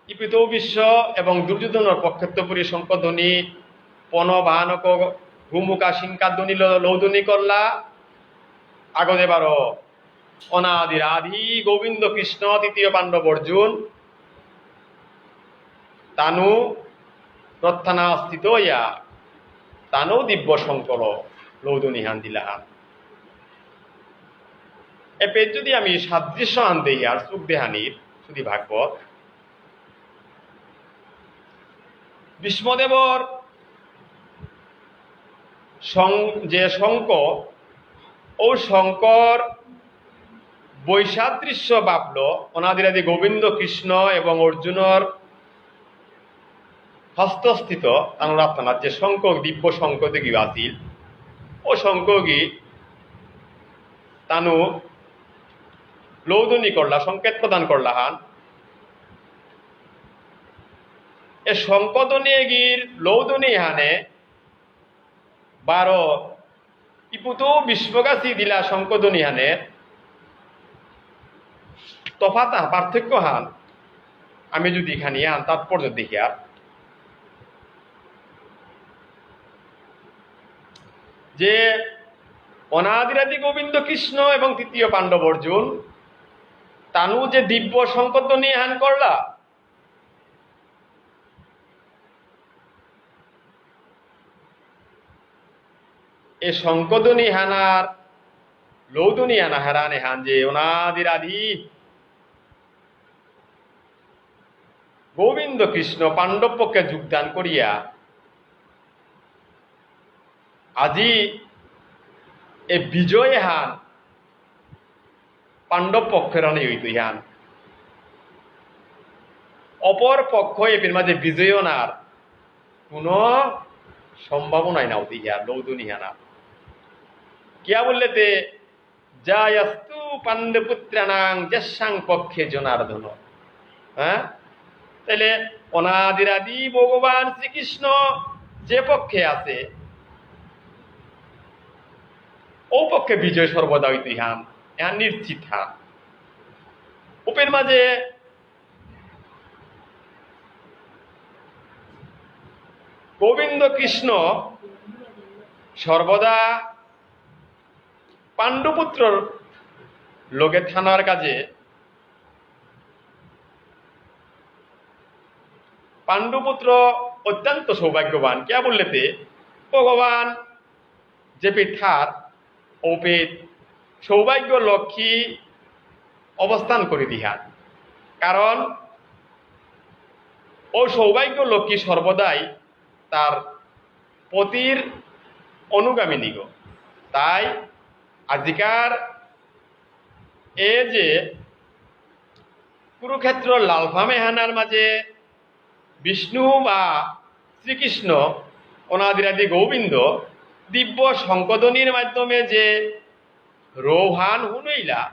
ইপিত বিশ্ব এবং দুর্যোধনর পক্ষত্ব পুরি শঙ্খধ্বনি, পণ বাহনক হুমুকা সিংকাধ্বনি ল-, লৌধ্বনি করলা। আগদে বারো অনাদিরাদি গোবিন্দ কৃষ্ণ তৃতীয় পাণ্ডব অর্জুন তানু রথহানাত স্থিত হইয়া তানু দিব্য শঙ্খল লৌধ্বনি হান দিলাহান। এপে যদি আমি সাদৃশ্য হান দেই আর সুখ দেহানির শুধু ভাগবত, ভীষ্মদেবর শং-, যে শঙ্খ, ও শঙ্খর বৈসাদৃশ্য বাপল অনাদিরাদি গোবিন্দ কৃষ্ণ এবং অর্জুনর হস্তস্থিত তানুর আত্মানাত যে শঙ্খ, দিব্য শঙ্খ দেখি আছিল, ও শঙ্খগি তানু লৌধ্বনি করলা, সংকেত প্রদান করলা হান। এ শঙ্খধ্বনি এগির লৌধ্বনি হানে বারো ইপুতু বিশ্বগাছি দিলা শঙ্খধ্বনি হানে তফাত আহান, পার্থক্য হান আমি যদি খানি আন তাৎপর্য দেখিয়ার যে অনাদিরাদি গোবিন্দ কৃষ্ণ এবং তৃতীয় পাণ্ডব অর্জুন তানু যে দিব্য শঙ্খধ্বনি হান করলা, এ শঙ্খধ্বনি হানার লৌধ্বনি হানা হারানে হান যে অনাদিরাদি গোবিন্দ কৃষ্ণ পাণ্ডব পক্ষে যোগদান করিয়া আজি এ বিজয় হান পাণ্ডব পক্ষের আনে হইতো ইহান। অপর পক্ষ এপির মাঝে বিজয় অনার কোনো সম্ভাবনাই না হতে ইহার লৌধুনি হানা। কিয়া বললে তে, "জায়াস্তু পাণ্ডবপুত্রাণাং যস্যাং পক্ষে জনার্দন।" হ্যাঁ? তাহলে অনাদিরাদি ভগবান শ্রীকৃষ্ণ যে পক্ষে আছে, ও পক্ষে বিজয় সর্বদা হইতে হান, এহান নিশ্চিত হান। উপের মাঝে গোবিন্দ কৃষ্ণ সর্বদা পাণ্ডুপুত্রর লগে থানার কাজে পাণ্ডুপুত্র অত্যন্ত সৌভাগ্যবান। কিয়া বললেতে ভগবান যে পীঠার ঔপেত সৌভাগ্য লক্ষ্মী অবস্থান করে দিহার। কারণ ও সৌভাগ্য লক্ষ্মী সর্বদাই তার পতির অনুগামিনী গো। তাই আজিকার এ যে কুরুক্ষেত্র লালফাম এহানার মাঝে বিষ্ণু বা শ্রীকৃষ্ণ অনাদিরাদি গোবিন্দ দিব্য শঙ্খধ্বনির মাধ্যমে যে রৌহান হুনইলা,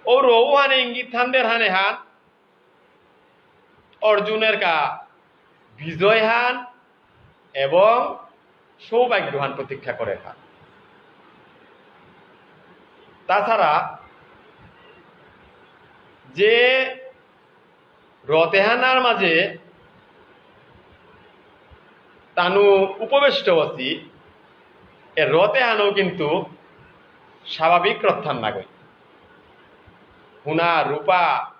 ও রৌহানে ইঙ্গিত হান দের হানে হান অর্জুনের কা বিজয় হান এবং সৌভাগ্য হান প্রতীক্ষা করে হান। তাছাড়া যে রথেহানার মাঝে তানু উপবিষ্ট আছি, এ রথেহানও কিন্তু স্বাভাবিক রথহান নাগই। সোনা, রূপা,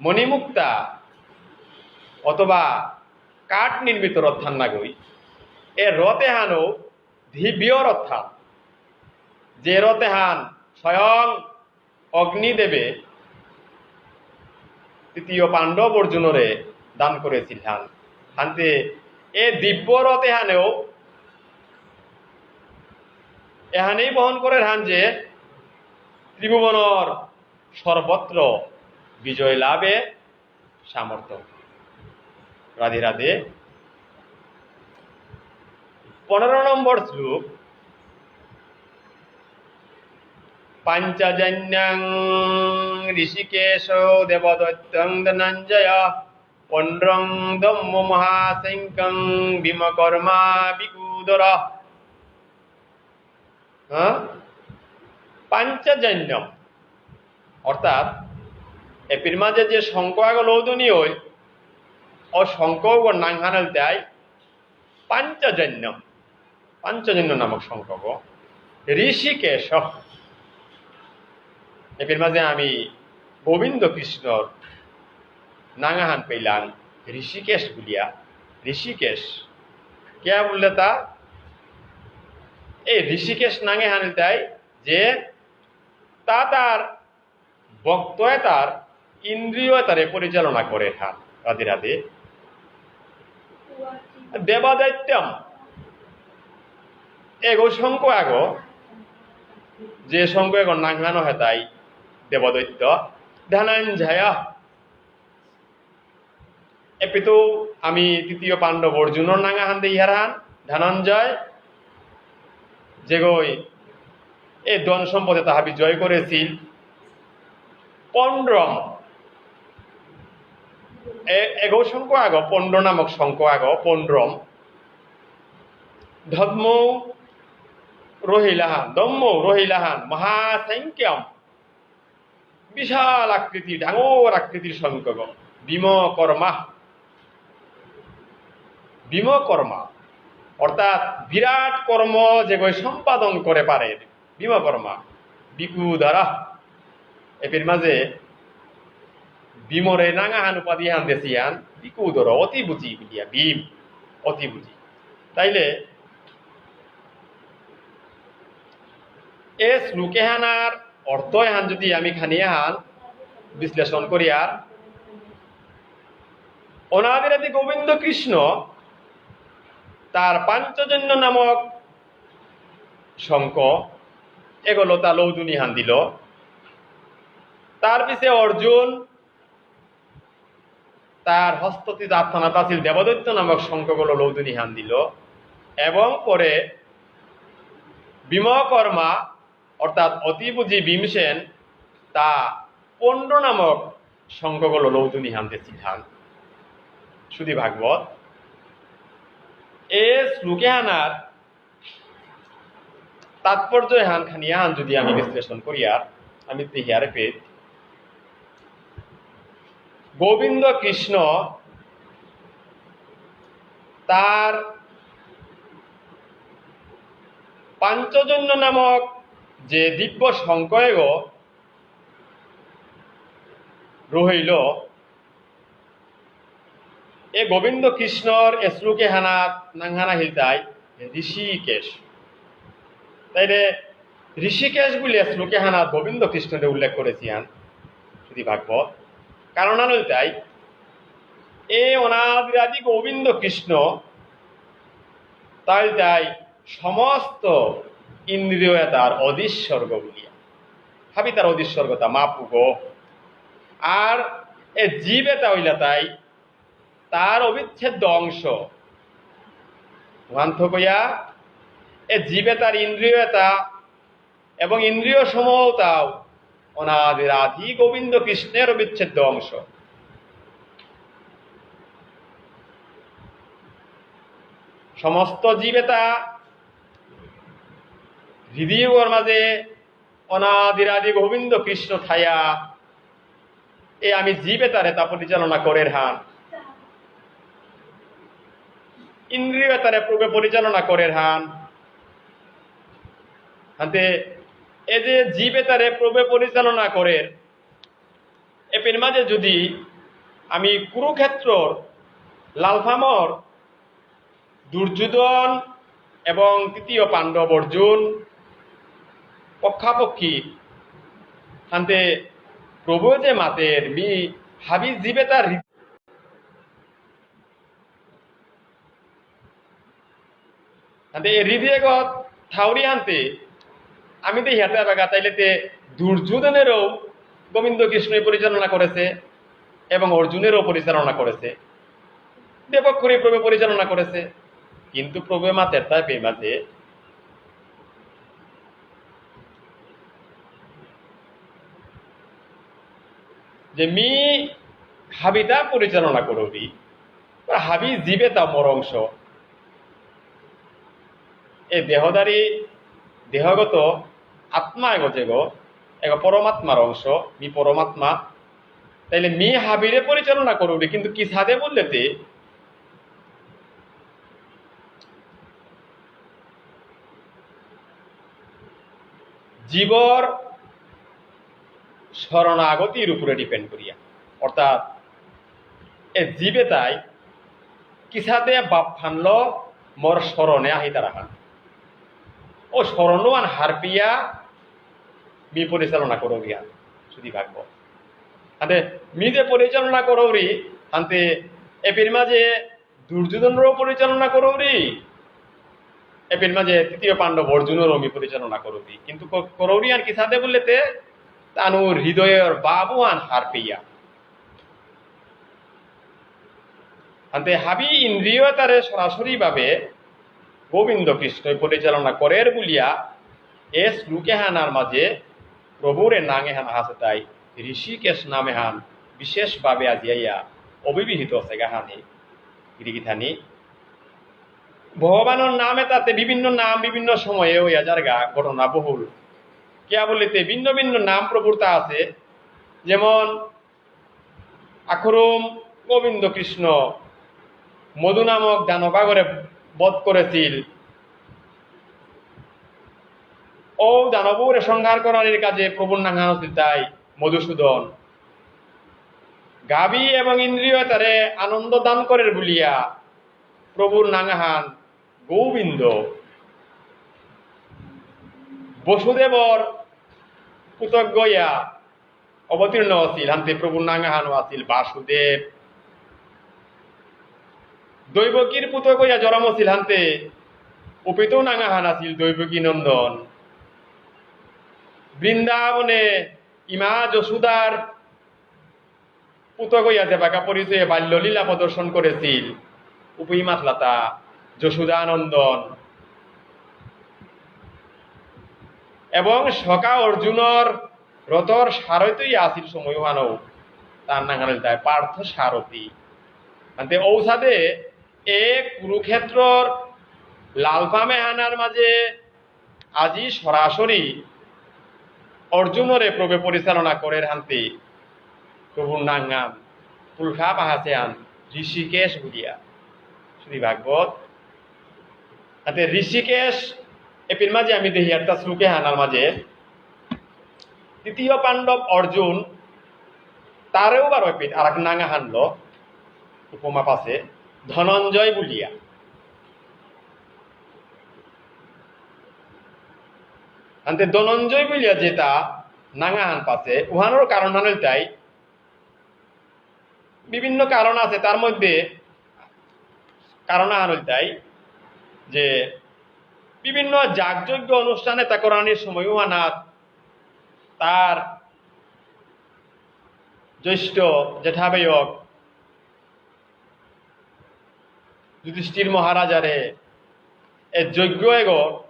মণিমুক্তা অথবা কাঠ নির্মিত রথহান নাগই। এ রথেহানও দিব্য রথহান, যে রথেহান স্বয়ং অগ্নিদেবে তৃতীয় পাণ্ডব অর্জুনরে দান করেছিলেন। হানতে এ দিব্য রথ এহানেও, এহানেই বহন করের হান যে ত্রিভুবনর সর্বত্র বিজয় লাভে সামর্থ্য। রাধে রাধে। পনেরো নম্বর শ্লোক। পাঞ্চজন্যং ঋষিকেশো দেবদৈত্যং ধনঞ্জয়, পৌণ্ড্রং ধৌম্যো মহাশঙ্খং ভীমকর্মা বিকূধর। হ্যাঁ? পাঞ্চজন্য, অর্থাৎ এপির মাঝে যে শঙ্খ আগ লৌদুনি হইল, ও শঙ্খ নাঙহান ইলতাই পাঞ্চজন্য, পাঞ্চজন্য নামক শঙ্খগ। ঋষিকেশ, এপির মাঝে আমি গোবিন্দ কৃষ্ণর নাঙহান পেলাম ঋষিকেশ বুলিয়া। ঋষিকেশ কে বুললে তা, এই ঋষিকেশ নাঙহান ইলতাই যে তা তার ভক্ত এতার ইন্দ্রিয় এতারে পরিচালনা করে থান। রাধে রাধে। দেবদৈত্যম, এগো শঙ্খ আগো, যে শঙ্খ এগো নাঙহান ইলতাই দেবদৈত্য। ধনঞ্জয়, এপিত আমি তৃতীয় পাণ্ডব অর্জুনর নাঙহান দেহিয়ার হান, ধনঞ্জয়, যেগই এ ধন সম্পদে তাহা বিজয় করেছিল। পৌণ্ড্রম, এ-, এগো শঙ্খ আগ, পৌণ্ড্র নামক শঙ্খ আগ, পৌণ্ড্রম। ধৌম্যো রহিলাহান, ধৌম্যো রহিলাহান, মহাশঙ্খম, বিশাল আকৃতি, ডাঙর আকৃতির শঙ্খগ। ভীমকর্মা, ভীমকর্মা, অর্থাৎ বিরাট কর্ম যেগই সম্পাদন করে পারে, ভীমকর্মা। বিকূধর, এপির মাঝে ভীমরে নাঙহান উপাধি হান দেসিয়ান, বিকূধর, অতি বুঝি বুলিয়া, ভীম, অতি বুঝি। তাইলে এ শ্লোক এহানার অর্থ এহান যদি আমি খানি এহান বিশ্লেষণ করিয়ার, অনাদিরাদি গোবিন্দ কৃষ্ণ তার পাঞ্চজন্য নামক শঙ্খ এগো লতা লৌদুনি হান দিল। তার পিছে অর্জুন তার হস্তস্থিত আস্থানাত আছিল দেবদৈত্য নামক শঙ্খগ লৌদুনি হান দিল এবং পরে ভীমকর্মা অর্থাৎ অতিবুঝি ভীমসেন তা পৌণ্ড্র নামক শঙ্খগ লৌদুনি হান দেসিল হান। সুধী ভাগবত, এ শ্লোক এহানার তাৎপর্য এহান খানি এহান যদি আমি বিশ্লেষণ করিয়ার, আমি দেহিয়ার এপেইত গোবিন্দ কৃষ্ণ তার পাঞ্চজন্য নামক যে দিব্য শঙ্খ এগো রহিল, এ গোবিন্দ কৃষ্ণর এ শ্লোক এহানাত নাঙহান ইলতাই ঋষিকেশ। তাইলে ঋষিকেশ বুলে এ শ্লোক এহানাত গোবিন্দ কৃষ্ণরে উল্লেখ করেসিয়ান সুধী ভাগবত। কারণ ইলতাই এ অনাদিরাদি গোবিন্দ কৃষ্ণ তা ইলতাই সমস্ত ইন্দ্রিয় এতার অধীশ্বরগ বুলিয়া। হাবি তার অধীশ্বরগ তা মাপুগ। আর এ জীব এতা ইলতাই তার অবিচ্ছেদ্য অংশ। ওহান থকইয়া এ জীব এতার ইন্দ্রিয় এতা এবং ইন্দ্রিয় সমূহ তাও অনাদিরাদি গোবিন্দ কৃষ্ণর অবিচ্ছেদ্য অংশ। সমস্ত জীব এতা হৃদয়র মাঝে অনাদিরাদি গোবিন্দ কৃষ্ণ থায়া এ আমি জীব এতারে তা পরিচালনা করের হান, ইন্দ্রিয় এতারে প্রভু পরিচালনা করের হান। হাতে এ যে জীব এতারে প্রভু পরিচালনা করের, এপেইর মাঝে যদি আমি কুরুক্ষেত্রর লালফামর দুর্যোধন এবং তৃতীয় পাণ্ডব অর্জুন পক্ষাপক্ষি হান্তে প্রভু যে মাতের মি হাবি জীবে তার হৃ-, হান্তে এ হৃদয়গত থাউরি হান্তে আমি তো হিয়াতে আবাগা তাইলে তে দুর্যোধনেরও গোবিন্দ কৃষ্ণই পরিচালনা করেছে এবং অর্জুনেরও পরিচালনা করেছে, ব্যাপক করে প্রভু পরিচালনা করেছে। কিন্তু প্রভু মাতের তাই পেমাতে যে মি হাবিতা পরিচালনা করবি, বা হাবি জীবে তা মোর অংশ। এ দেহধারী, দেহগত আত্মা এগো যেগো, এগো পরমাত্মার অংশ, মি পরমাত্মা। তাইলে মি হাবিরে পরিচালনা করবি, কিন্তু কি সাদে বললেতে জীবর শরণাগতির উপরে depend করিয়া, অর্থাৎ এ জীবে তাই কিসাদে বাপ ফানলো মোর শরণে আহি তারা হান। ও শরণওয়ান হারপিয়া মি পরিচালনা করো গিয়া শুধু ভাগবত। হাতে মি যে পরিচালনা করো রি, হাতে এপির মাঝে দুর্যোধনরও পরিচালনা করৌরি, এপির মাঝে তৃতীয় পাণ্ডব অর্জুনরও আমি পরিচালনা করৌরি। কিন্তু ক-, করৌরি আর কি সাথে বললেতে তানু হৃদয়র বাবুয়ান হার পেয়া। আনতে হাবি ইন্দ্রিয় তারে সরাসরি ভাবে গোবিন্দ কৃষ্ণই পরিচালনা করের বুলিয়া এ শ্লোকে হানার মাঝে প্রভুরে নাঙে হান হাসে তাই ঋষিকেশ নামে হান বিশেষভাবে আজিয়াইয়া অভিহিত সেগা হানি গিরিগিথানি। ভগবানর নাম এতাতে বিভিন্ন নাম বিভিন্ন সময়ে হইয়া যারগা ঘটনা বহুল। কিয়া বলিতে ভিন্ন ভিন্ন নাম প্রভুরতা আছে, যেমন আখরুম গোবিন্দ কৃষ্ণ মধু নামক দানবাগরে বধ করেছিল। ও দানবরে সংহার করার কাজে প্রভুর নাঙহান আছিল তাই মধুসূদন। গাবি এবং ইন্দ্রিয় তারে আনন্দ দান করের বুলিয়া প্রভুর নাঙহান গোবিন্দ। বসুদেবর পুতগয়া অবতীর্ণ আছিল, হান্তে প্রভুর নাঙহানও আছিল বাসুদেব। দৈবকীর পুতগয়া জরম আছিল, হান্তে উপিত নাঙহান আছিল দৈবকী নন্দন। বৃন্দাবনে ইমা যশোদার পুতগয়া যে বাকা পরিচয়ে বাল্যলীলা প্রদর্শন করেছিল, উপই মাতলাতা যশোদানন্দন। এবং সখা অর্জুনর রথর সারথি আছিল সময়হানও, তার নাঙহান ইলতাই পার্থ সারথি। আনতে ঔসাদে এ কুরুক্ষেত্রর লালফামে হানার মাঝে আজি সরাসরি অর্জুনরে প্রভু পরিচালনা করের হান্তে প্রভুর নাঙহান পুলখা পাহাসে আন ঋষিকেশ বুলিয়া। শ্রী ভাগবত। তাতে ঋষিকেশ এপির মাঝে আমি দেখি একটা শ্লোকে হানার মাঝে তৃতীয় পাণ্ডব অর্জুন তারেও বারো এপিত আর এক নাঙহানলো উপমা পাশে ধনঞ্জয় বুলিয়া। আনতে ধনঞ্জয় বুলিয়া যেটা নাঙহান পাশে উহানোর কারণ হান ইলতাই বিভিন্ন কারণ আছে, তার মধ্যে কারণ আহান ইলতাই যে বিভিন্ন যাগযজ্ঞ অনুষ্ঠানে তা করানির সময় উহানাত তার জ্যেষ্ঠ জেঠাবেয়ক যুধিষ্ঠির মহারাজারে এ যজ্ঞ এগো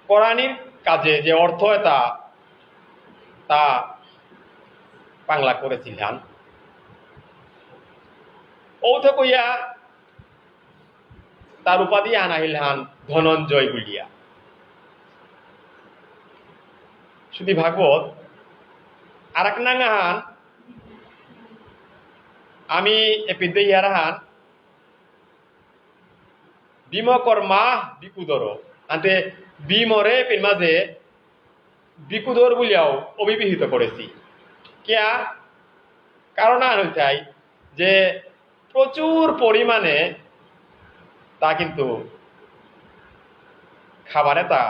করানির কাজে যে অর্থ এতা তা পাংলাক করেছিলাম। ঔথে কইয়া তার উপাধি আহান আহিল হান ধনঞ্জয় বুলিয়া। শ্রী ভাগবত আর এক নাঙহান আমি এপিদে ইয়ার হান ভীমকর্মা বিকুদর। আনতে ভীমরে এপির মাঝে বিকুদর বুলিয়াও অভিহিত করেছি। কিয়া? কারণ আর হইতাই যে প্রচুর পরিমাণে তা কিন্তু খাবার এতা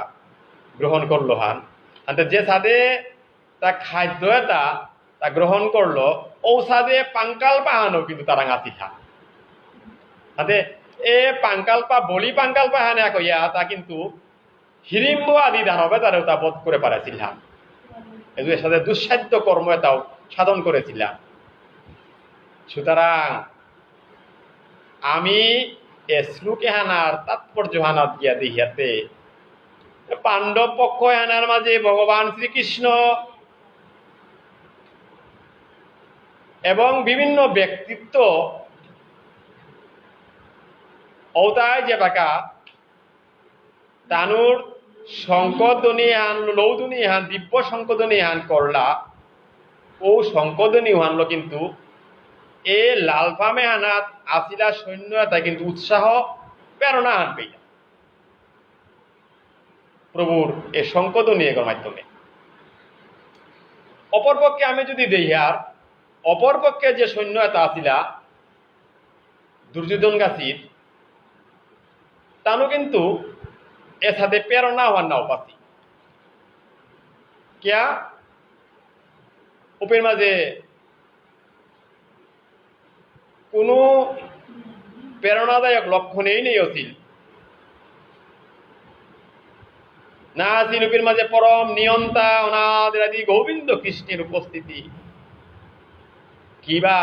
গ্রহণ করলো হান। আনতে যে সাদে তা খাদ্য এতা তা গ্রহণ করলো, ঔ সাদে পাঙ্কাল পাহানও কিন্তু তারাং আসিল হান। আনতে এ পাঙ্কাল পা, বলি পাঙ্কাল পাহানে আকইয়া তা কিন্তু হিড়িম্ব আদি দানবে তারে তা বধ করে পারেসিল হান। এদু এসাদে দুঃসাধ্য কর্ম এতাও সাধন করেসিল হান। সুতরাং আমি এ শ্লোক এহানার তাৎপর্য হানাত গিয়া দেখিয়াতে পাণ্ডব পক্ষ এহানার মাঝে ভগবান শ্রীকৃষ্ণ এবং বিভিন্ন ব্যক্তিত্ব ঔতায় যেবাকা তানুর শঙ্খধ্বনি হান, লৌধ্বনি হান, দিব্য শঙ্খধ্বনি হান করলা, ঔ শঙ্খধ্বনি হানলো কিন্তু এ লালফামে হানাত আসিলা সৈন্য এতা কিন্তু উৎসাহ প্রেরণা হান পেইলা প্রভুর এ শঙ্খধ্বনি এগর মাধ্যমে। অপরপক্ষে আমি যদি দেখিয়ার, অপরপক্ষে যে সৈন্য এতা আসিলা, দুর্যোধন গাছির, তানু কিন্তু এসাদে প্রেরণা হওয়ার না উপাসি। কিয়া? উপের মাঝে কোনো প্রেরণাদায়ক লক্ষণেই নেই অসিল। না আসিল উপের মাঝে পরম নিয়ন্তা অনাদিরাদি গোবিন্দ কৃষ্ণের উপস্থিতি। কিবা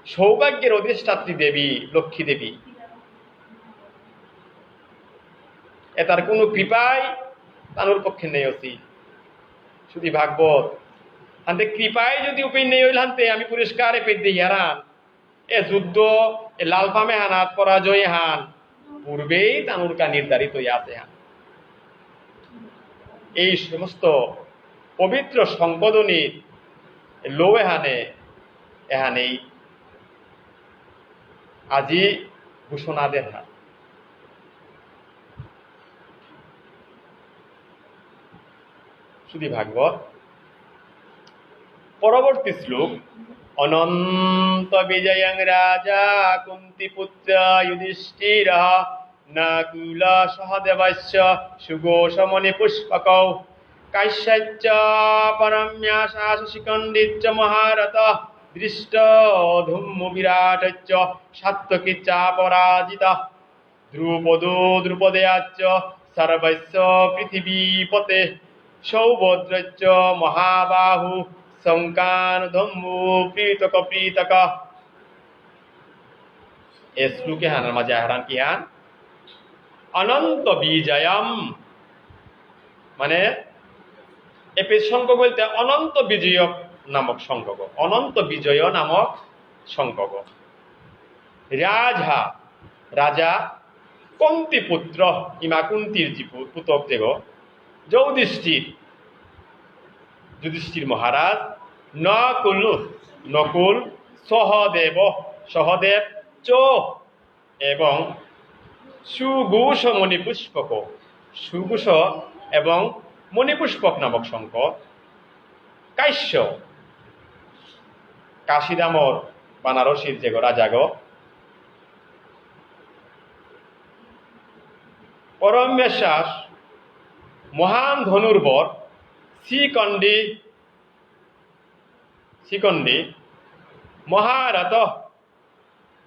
সৌভাগ্যের অধিষ্ঠাত্রী দেবী, লক্ষ্মী দেবী। এতার কোনো কৃপাই তানুর পক্ষে নেই অসি। শুধু ভাগবত। হানতে কৃপাই যদি উপেই নেই হইল হানতে আমি পুরস্কারে পেয়ে দিই হারান। এ যুদ্ধ, এ লালফামে হানাত পরাজয় হান পূর্বেই তানুরকা নির্ধারিত হইয়া আছে হান। এই সমস্ত পবিত্র শঙ্খধ্বনির লৌ এহানে, এহানেই আজি ঘোষণা দেন হান। শুধু ভাগবত। পরবর্তী শ্লোক, অনন্ত বিজয়ং রাজা কুন্তিপুত্র যুধিষ্ঠির নকুল সহদেবশ্চ সুঘোষ মণিপুষ্পকৌ। কাশ্যশ্চ পরম্যাশাস শিখণ্ডিশ্চ মহারথ দৃষ্ট ধূম্ম বিরাটশ্চ সাত্যকী চাপরাজিত। দ্রুপদো দ্রুপদেয়াশ্চ সর্বস্য পৃথিবীপতে। সৌভদ্রশ্চ মহাবাহু শঙ্কান ধম্মু পৃতক পৃতক। এ শ্লোকে হানার মাঝে আহারান কি হান? অনন্ত বিজয়ম। মানে, এপি সংঘ বলতে অনন্ত বিজয় নামক সংঘ। অনন্ত বিজয় নামক সংঘ। রাজা, রাজা, কুন্তি পুত্র, ইমা কুন্তির জি পু-, পুতক যেগ, যুধিষ্ঠির, যুধিষ্ঠির মহারাজ, নকুল, নকুল, সহদেব, সহদেব, চ, এবং সুঘোষ মণিপুষ্পক, সুঘোষ এবং মণিপুষ্পক নামক শঙ্খ, কাশ্য, কাশিধামর বানারসীর যেগ রাজাগ, পরমেশ্বাস, মহান ধনুর্বর, শিখণ্ডী, শিখণ্ডী, মহারথ,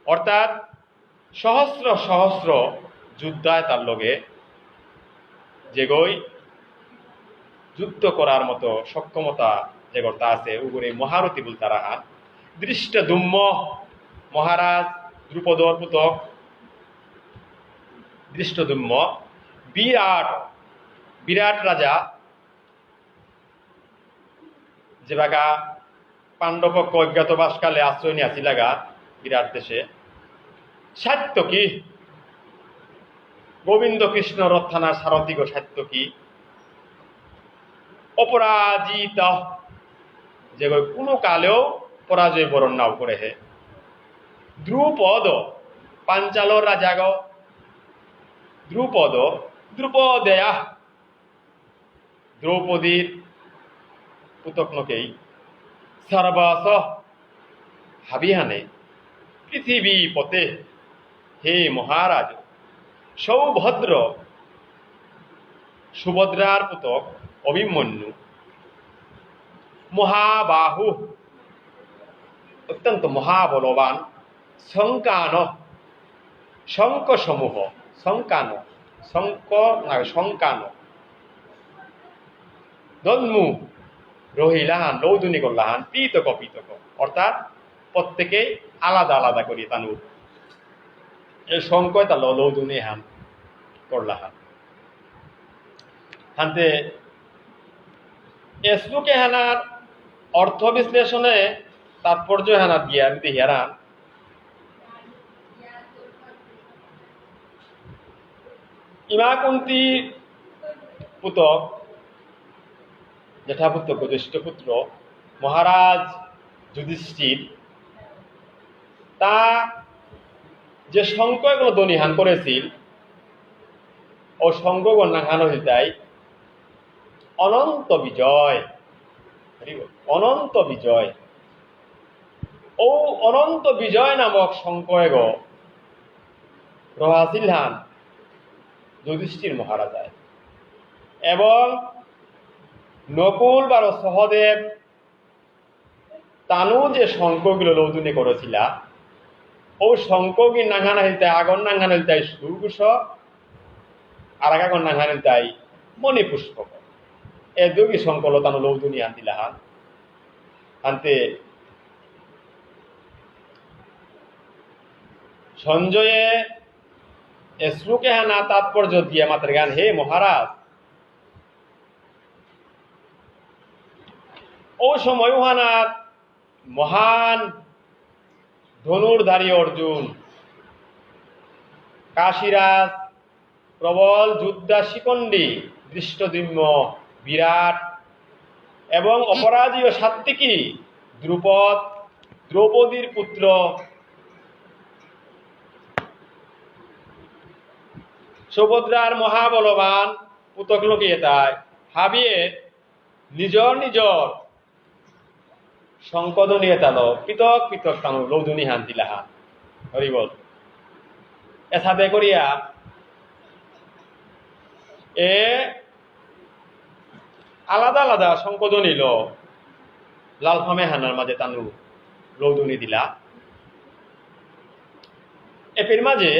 অর্থাৎ সহস্র সহস্র যোদ্ধা এতার লগে যেগই যুদ্ধ করার মতো সক্ষমতা যেগরতা আছে, উগরে মহারথী বুলতারা হান। ধৃষ্টদ্যুম্ন মহারাজ দ্রুপদর পুতক ধৃষ্টদ্যুম্ন, বিরাট, বিরাট রাজা, যেবাকা পাণ্ডবপক্ষ অজ্ঞাতবাসকালে আশ্রয় নিয়াছিলাগা বিরাট দেশে। সাত্যকী, গোবিন্দ কৃষ্ণ রথহানার সারথীগ সাত্যকী। অপরাজিত, যেগ কোনো কালেও পরাজয় বরণ নাও করে হে। দ্রুপদ, পাঞ্চালর রাজাগ দ্রুপদ, দ্রুপদেয়া, দ্রৌপদীর পুতক নকেই, সর্বস, হাবিহানে, পৃথিবীপতে, হে মহারাজ, সৌভদ্র, সুভদ্রার পুতক অভিমন্যু, মহাবাহু, অত্যন্ত মহাবলবান, শঙ্কান, শঙ্খ সমূহ, শঙ্কান, শঙ্খ না, শঙ্কান, দলমু রহিলাহান, লৌদুনি করলাহান, পৃথক পৃথক, অর্থাৎ প্রত্যেকে আলাদা আলাদা করি তানুর এ শঙ্খ এতা ল-, লৌদুনি হান করলাহান। হানতে এ শ্লোক এহানার অর্থ বিশ্লেষণে তাৎপর্য এহানাত গিয়া আমি দেহিয়ারান। ইমা কুন্তি পুতক, জেঠাপুতক, জ্যেষ্ঠ পুত্র, মহারাজ যুধিষ্ঠির, তা যে শঙ্খ এগ দনিহান করেসিল, ও শঙ্খগর নাঙহান ইলতাই অনন্ত বিজয়। হরি বল। অনন্ত বিজয়। ও অনন্ত বিজয় নামক শঙ্খ এগ রহাসিলহান যুধিষ্ঠির মহারাজায়। এবং নকুল বারো সহদেব তানু যে শঙ্খগিলো লৌদুনি করেসিলা, ও শঙ্খগির নাঙহান ইলতাই, আগর নাঙহান ইলতাই সুঘোষ, আর আগর নাঙহান ইলতাই মণিপুষ্পক। এ দুগি শঙ্খলো তানু লৌদুনি আনতিলাহান। আনতে সঞ্জয়ে এ শ্লোক এহানা তাৎপর্য দিয়া মাতেরগান, হে মহারাজ, ও সময় ওহানাত মহান ধনুর্ধারী অর্জুন, কাশীরাজ, প্রবল যোদ্ধা শিখণ্ডী, ধৃষ্টদ্যুম্ন, বিরাট এবং অপরাজেয় সাত্যকী, দ্রুপদ, দ্রৌপদীর পুত্র, সুভদ্রার মহাবলবান পুতক লোকে এতায় হাবিয়ে নিজর নিজর শঙ্খধ্বনি এতালো পৃথক পৃথক তানু লৌদুনি হান দিলাহান। হরি বল। এসাদে করিয়া এ আলাদা আলাদা শঙ্খধ্বনিলো লালফাম এহানার মাঝে তানু লৌদুনি দিলা। এপির মাঝে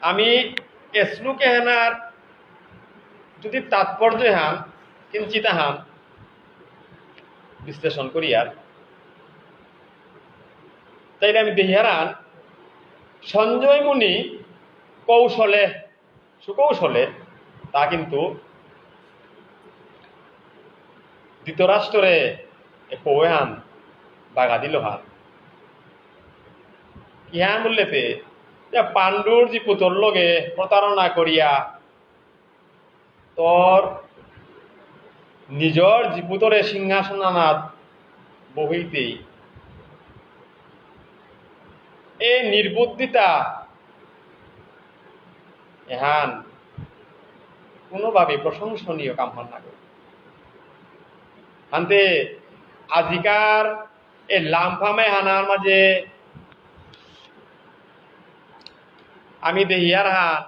আমি এ শ্লোক এহানার যদি তাৎপর্য হান, কিঞ্চিত হান বিশ্লেষণ করিয়ার, তাইলে আমি দেহিয়ারান সঞ্জয় মুনি কৌশলে, সুকৌশলে তা কিন্তু ধৃতরাষ্ট্ররে এ পৌ এহান বাগা দিলহান। কিহান বুললেতে, যে পাণ্ডুর জিপুতর লগে প্রতারণা করিয়া তোর নিজর জিপুতরে সিংহাসন আনাত বহিতেই এ নির্বুদ্ধিতা এহান কোনোভাবে প্রশংসনীয় কাম হান নাগই। হানতে আজিকার এ লামফামে হানার মাঝে আমি দেহিয়ার হান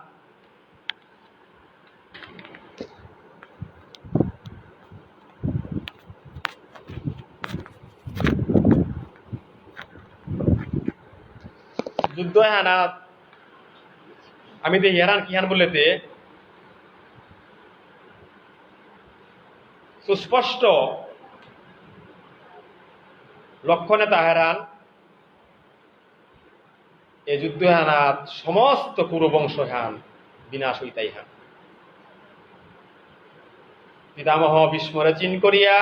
যুদ্ধ হানাত আমি দেহিয়ারান কিহান বুললেতে সুস্পষ্ট লক্ষণে তাহারান এ যুদ্ধ হানাত সমস্ত কুরুবংশ হান বিনাশ হইতাই হান। পিতামহ ভীষ্মরে চিন করিয়া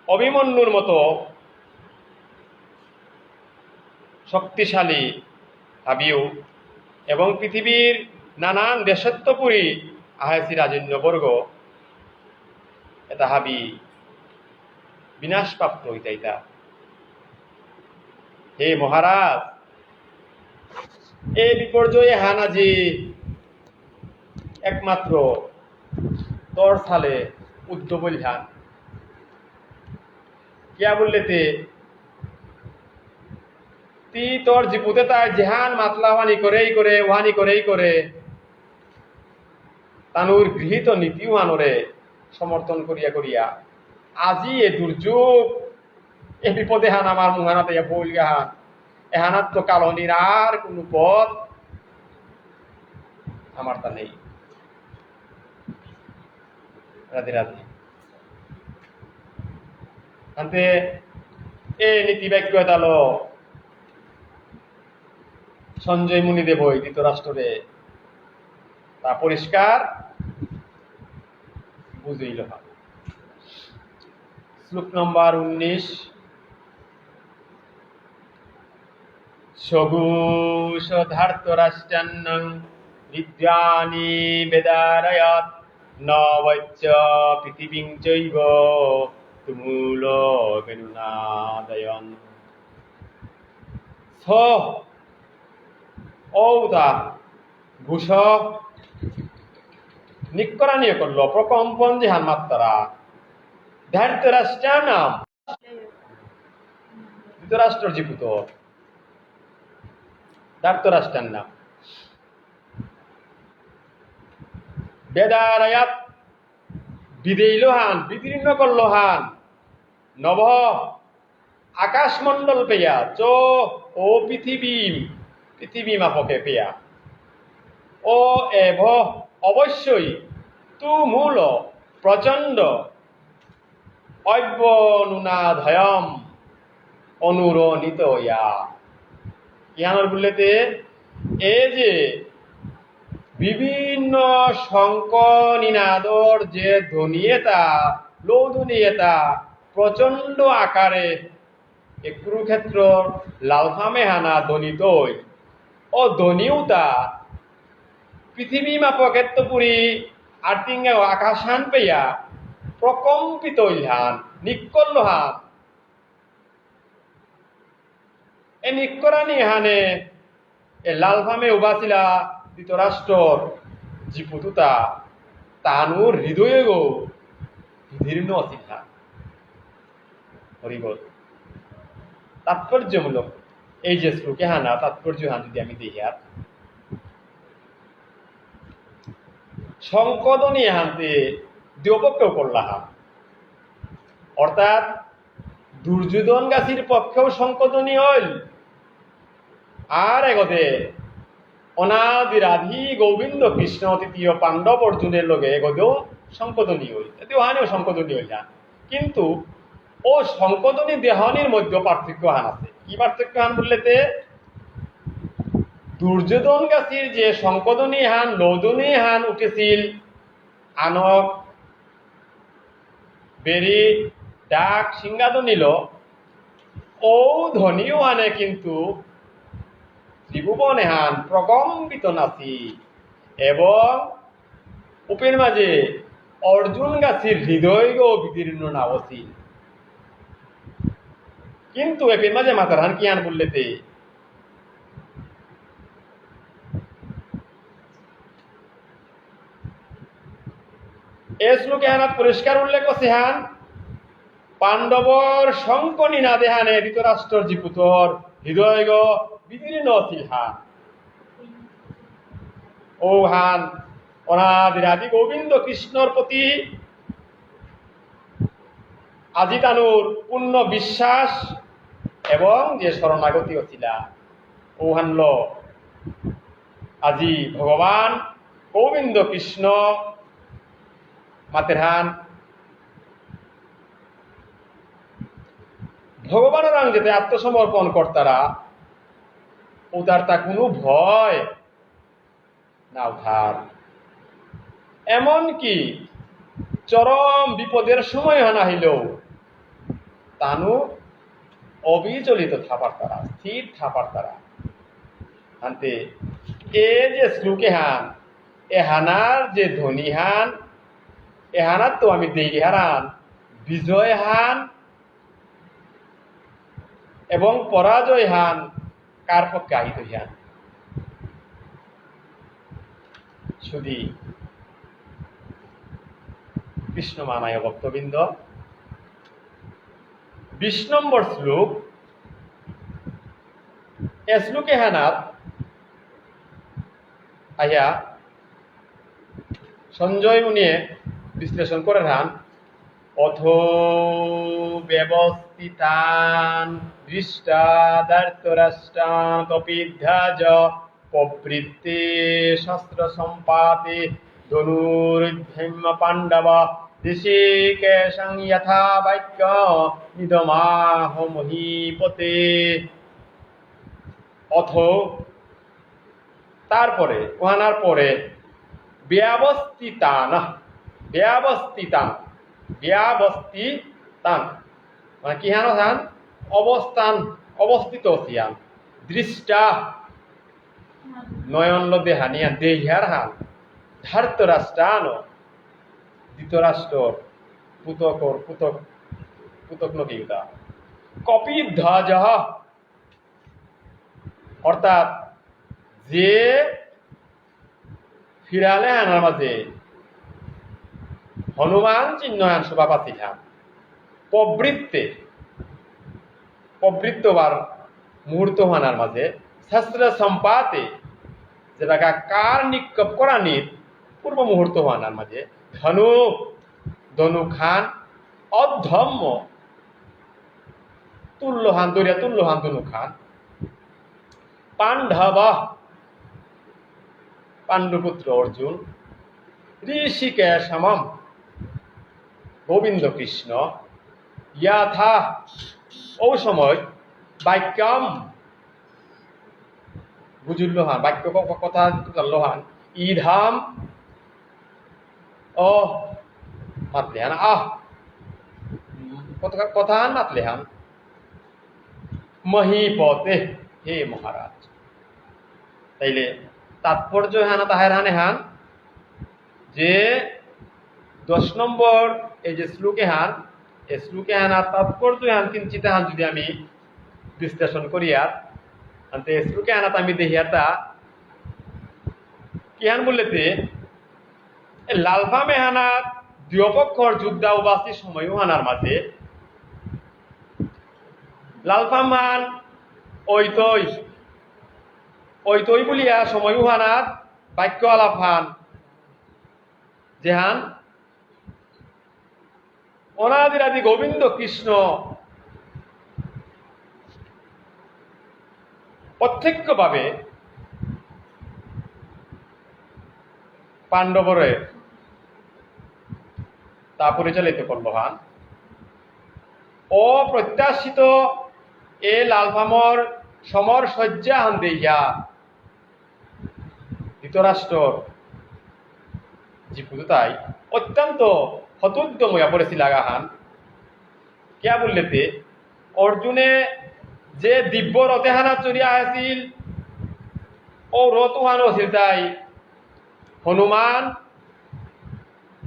অভিমন্যুর মতো শক্তিশালী হাবিও এবং পৃথিবীর নানান দেশত্বপুরী আহেসি রাজন্যবর্গ এতা হাবি বিনাশপ্রাপ্ত হইতাইতা। হে মহারাজ, এ বিপর্যয় হানাজি একমাত্র তোর সালে উদ্যবল হান। কিয়া বুললেতে তি তোর জিপুতে তাই যেহান মাতলা ওহানি করেই করে, ওহানি করেই করে। তানুর গৃহীত নীতি উহানরে সমর্থন করিয়া করিয়া আজি এ দুর্যোগ, এ বিপদে হান আমার মুহানাত ইয়া পইলগা হান, এহানাত তো কালনির আর কোনো পথ আমার তা নেই। রাধে রাধে। আনতে এ নীতি বাক্য এতালো সঞ্জয় মুনিদেব ওই ধৃতরাষ্ট্ররে তা পরিষ্কার বুঝাইল। শ্লোক নম্বর উনিশ। সগোষ ধার্তরাষ্ট্রান্নং হৃদ্যানি ব্যদারয়ৎ। নবচ্চ পৃথিবীং চৈব তুমুল বেণুনাদয়ন। স ঔতা ঘোষ নিকরানি করল, প্রকম্পন যেহান মাত্তারা। ধার্তরাষ্ট্রান্নং, ধৃতরাষ্ট্রর জিপুত ধার্তরাষ্ট্রান্নং। ব্যদারয়ৎ, বিদেইল হান, বিদীর্ণ করল হান। নভঃ, আকাশমণ্ডল পেয়া, চ ঔ পৃথিবীম, পৃথিবী মাপকে পেয়া। ও এভঃ, অবশ্যই, তুমুল, প্রচণ্ড, অব্যনুনাদয়ম, অনুরণিত ইয়া। ইয়ানোর বুললেতে, এ যে বিভিন্ন শঙ্খ নিনাদর যে ধ্বনি এতা, লৌধ্বনি এতা, প্রচণ্ড আকারে এ কুরুক্ষেত্রর লালফামে হানা ধ্বনিত অইল। ও ধ্বনিউতা পৃথিবী মাপকেত্ত পুরি আর্তিঙ্গা আকাশহান পেয়া প্রকম্পিত অইল হান, নিকরল হান। এ নিকরানি হানে এ লালফামে উবাসিলা ধৃতরাষ্ট্রর জিপুতুতা তানুর হৃদয়গ বিদীর্ণ অসিল হান। হরিবল। তাৎপর্যমূলক এই যে শ্লোকে হানা তাৎপর্য হান যদি আমি দেখি আর শঙ্খধ্বনি হানতে দুপক্ষেও করলা হান। অর্থাৎ দুর্যোধন গাছির পক্ষেও শঙ্খধ্বনি হইল, আর এগদে অনাদিরাদি গোবিন্দ কৃষ্ণ তৃতীয় পাণ্ডব অর্জুনের লগে এগদেও শঙ্খধ্বনি হইল, এতে ওহানেও শঙ্খধ্বনি হইল না। কিন্তু ও শঙ্খধ্বনি দেহনির মধ্যে পার্থক্য হান আছে। কি পার্থক্য হান বললেতে, দুর্যোধন গাছির যে শঙ্খধ্বনি হান, লৌধ্বনি হান উঠেছিল, আনক বেরি ডাক সিংহাধ্বনিল, ঔ ধ্বনিও আনে কিন্তু ত্রিভুবন এহান প্রকম্পিত নাসি এবং উপের মাঝে অর্জুন গাছির হৃদয়গ বিদীর্ণ না অসিল। কিন্তু এপের মাঝে মাতারহান কিহান বললেতে, এ শ্লোকে হানাত পরিষ্কার উল্লেখ আছে হান, পাণ্ডবর শঙ্খ নিনাদে হানে ধৃতরাষ্ট্রর জিপুতর হৃদয়গ বিদীর্ণ অসিল হান। ঔহান অনাদিরাদি গোবিন্দ কৃষ্ণর প্রতি আজি তানুর পূর্ণ বিশ্বাস এবং যে শরণাগতি অছিলা, ঔহানল আজি ভগবান গোবিন্দ কৃষ্ণ মাতেরহান। ভগবানরাং যেতে আত্মসমর্পণ করতারা, উতার তা কোনো ভয় না উঠার। এমনকি চরম বিপদের সময় হান আহিলেও তানু অবিচলিত থাপারতারা, স্থির থাপারতারা। আনতে এ যে শ্লোকে হান, এ হানার যে ধ্বনি হান, এ হানার তো আমি দেই হারান, বিজয় হান এবং পরাজয় হান কার পক্ষে আহিত হিয়ান? শুধু কৃষ্ণ মানায় ভক্তবৃন্দ। বিশ নম্বর শ্লোক, এ শ্লোকে হানাত আয়া সঞ্জয় মুনিয়ে বিশ্লেষণ করে হান, অথ ব্যবস্থিতান দৃষ্ট্বা ধার্তরাষ্ট্রান কপিধ্বজ প্রবৃত্তে শস্ত্র সম্পাতে ধনুরুদ্ধম্য পাণ্ডব হৃষীকেশং যথা বাক্যমিদমাহ মহীপতে। অথ, তারপরে, ওহানার পরে, ব্যবস্থিতান, ব্যবস্থিতান, ব্যবস্থিতান, মানে কি হান হান? অবস্থান, অবস্থিত সিয়ান, দৃষ্ট্বা, নয়নলো দেহানিয়ান, দেহিয়ার হান, ধার্তরাষ্ট্রান, ধৃতরাষ্ট্র, পুতকর, পুতক, পুতক নকিউতা, কপিধ্বজ, অর্থাৎ যে ফিরালে হানার মাঝে হনুমান চিহ্ন হান শোভা পাসিল হান, প্রবৃত্তে, প্রবৃত্ত বার মুহূর্ত হানার মাঝে, শস্ত্র সম্পাতে, যেবাকা কার নিক্ষেপ করানির পূর্ব মুহূর্ত হানার মাঝে, ধনু, ধনুখান, অধ্যম্য, তুল্যহান, দরিয়া তুল্যহান ধনুখান, পাণ্ডব, পাণ্ডুপুত্র অর্জুন, হৃষীকেশম, গোবিন্দ কৃষ্ণ, যথা, ও সময়, বাক্যম, বুঝুল্লহান, বাক্য ক-, ক-, কথা বুঝুল্লহান, ইদম, ও, মাতলেহান, আহ, কথা, কথা মাতলেহান, মহীপতে, হে মহারাজ। তাইলে তাৎপর্য হানা তাহের হানে হান যে দশ নম্বর এই যে শ্লোকে হান, এই শ্লোকে হান আর তাৎপর্য হান কিঞ্চিত হান যদি আমি বিশ্লেষণ করি আর, আনতে এই শ্লোকে হানাত আমি দেখি আর তা কি হান বললেতে, এ লালফাম এহানাত দুয়পক্ষর যুদ্ধাউবাসি সময় হানার মাঝে লালফাম হান ওইতই, ওইতই বুলিয়া সময় হানাত বাক্য আলাপ হান যেহান অনাদিরাদি গোবিন্দ কৃষ্ণ প্রত্যক্ষভাবে পাণ্ডবরে তা পরিচালিত করল হান। অপ্রত্যাশিত এ লালফামর সমর সজ্জা হান দেইয়া ধৃতরাষ্ট্রর জিপুততাই অত্যন্ত হতোদ্যম হইয়া পড়েছিল আগাহান। কিয়া বুললেতে অর্জুনে যে দিব্য রথ এহানাত চড়িয়া আছিল, ও রথ উহানো আছিল তাই হনুমান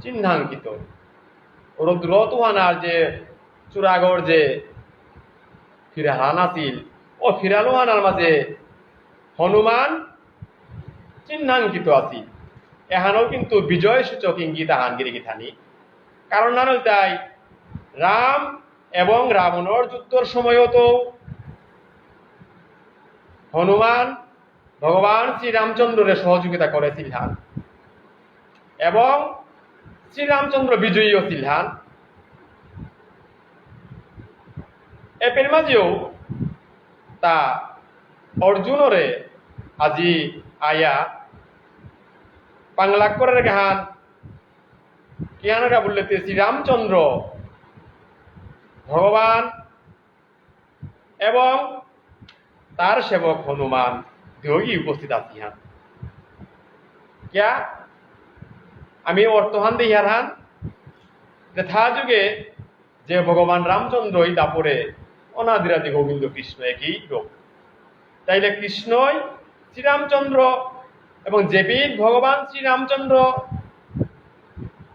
চিহ্নাঙ্কিত। রথ, রথ উহানার যে চূড়াগর যে ফিরাহান আছিল, ও ফিরাল উহানার মাঝে হনুমান চিহ্নাঙ্কিত আছিল। এহানও কিন্তু বিজয় সূচক ইঙ্গিত আহান গিরি গিথানি। কারণ না হইতাই রাম এবং রাবণর যুদ্ধর সময়ও তো হনুমান ভগবান শ্রীরামচন্দ্ররে সহযোগিতা করেছিল হান এবং শ্রীরামচন্দ্র বিজয়ী হছিল হান। এপের মাঝেও তা অর্জুনরে আজি আয়া পাংলাক করার গাহান কিয়ানকা বললেতে শ্রীরামচন্দ্র ভগবান এবং তার সেবক হনুমান দুয়োগী উপস্থিত আছি হান। কিয়া আমি অর্থহান দেহিয়ার হান ত্রেতা যুগে যে ভগবান রামচন্দ্র এই দাপরে অনাদিরাদি গোবিন্দ কৃষ্ণ একই রূপ। তাইলে কৃষ্ণই শ্রীরামচন্দ্র এবং যেবিধ ভগবান শ্রীরামচন্দ্র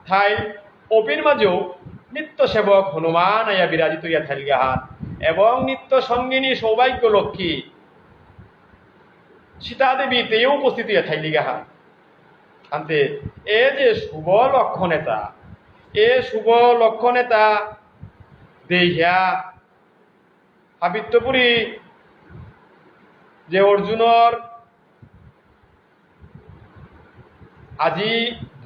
থাইল অপির মাঝেও নিত্য সেবক হনুমান আয়া বিরাজিত ইয়া থাইল গাহান এবং নিত্য সঙ্গিনী সৌভাগ্য লক্ষ্মী সীতা দেবী তেও উপস্থিত ইয়া থাইল গাহান। আনতে এ যে শুভ লক্ষণ এটা, এ শুভ লক্ষণ এটা দেহিয়া হাবিত্যপুরী যে অর্জুনর আজি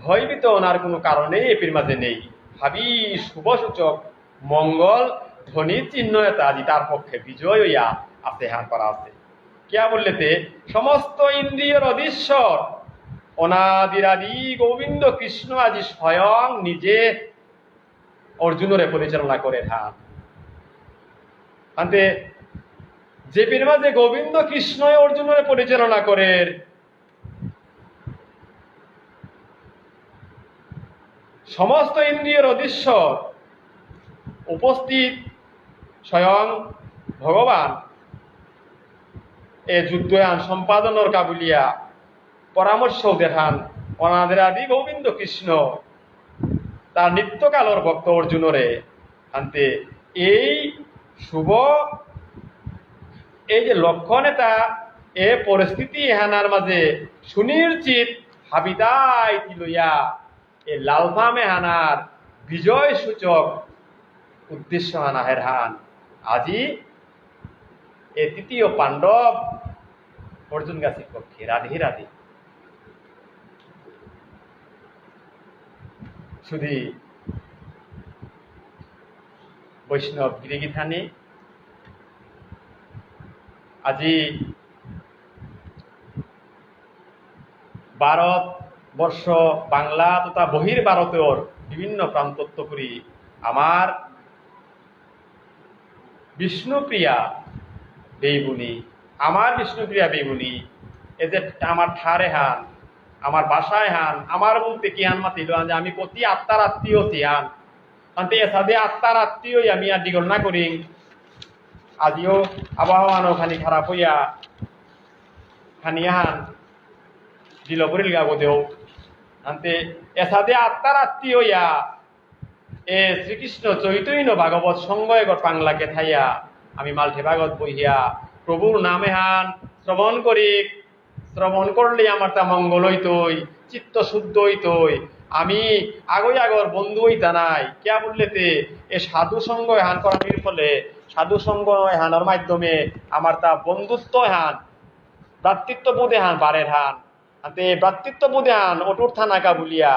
ভয়ভীত অনার কোনো কারণেই এপির মাঝে নেই। হাবি শুভ সূচক মঙ্গল ধ্বনি চিহ্ন এতা আজি তার পক্ষে বিজয় হইয়া আছে হান করা আছে। কিয়া বললেতে সমস্ত ইন্দ্রিয়র অধীশ্বর অনাদিরাদি গোবিন্দ কৃষ্ণ আজি স্বয়ং নিজে অর্জুনরে পরিচালনা করে থান। আনতে যে পির মাঝে গোবিন্দ কৃষ্ণ অর্জুনরে পরিচালনা করের, সমস্ত ইন্দ্রিয়র অধীশ্বর উপস্থিত স্বয়ং ভগবান এ যুদ্ধহান সম্পাদনর কাবুলিয়া পরামর্শ দেহান অনাদিরাদি গোবিন্দ কৃষ্ণ তার নিত্যকালর ভক্ত অর্জুনরে। আনতে এই শুভ এই যে লক্ষণ এতা এ পরিস্থিতি এহানার মাঝে সুনিশ্চিত হাবিতাই তিলয়া এ লালফাম এহানার বিজয় সূচক উদ্দেশ্য হান আহের হান। আজি এ তৃতীয় পাণ্ডব অর্জুন গাছির পক্ষে। রাধে রাধে। শুধু বৈষ্ণব গিরিগিথানি আজি ভারতবর্ষ, বাংলা তথা বহির ভারতর বিভিন্ন প্রান্তত্ত করি আমার বিষ্ণুপ্রিয়া বেইবুনি, আমার বিষ্ণুপ্রিয়া বেইবুনি, এ যে আমার ঠারে হান, আমার বাসায় হান, আমার বলতে কি হান মাতিল হান যে আমি কতি আত্মার আত্মীয় তি হান। আনতে এসাদে আত্মার আত্মীয় আমি আর ডিগল না করি। আজিও আবহাওয়া খানি খারাপ হইয়া খানি হান দিল পড়িল গাবো দেও। আনতে এসাদে আত্মার আত্মীয় হইয়া এ শ্রীকৃষ্ণ চৈতন্য ভাগবত সংঘ এগর পাংলাকে থাইয়া আমি মালঠে ভাগত বহিয়া প্রভুর নাম এহান শ্রবণ করি। শ্রবণ করলে আমার তা মঙ্গল হইতই, চিত্ত শুদ্ধ হইতই। আমি আগই আগর বন্ধু হইতা নাই। কিয়া বললেতে এ সাধু সংঘ এহান করানির ফলে সাধু সংঘ এহানর মাধ্যমে আমার তা বন্ধুত্ব এহান, ভ্রাতৃত্ব বোধ এহান বাড়ের হান। আনতে ভ্রাতৃত্ব বোধ এহান অটুট থানাকা বুলিয়া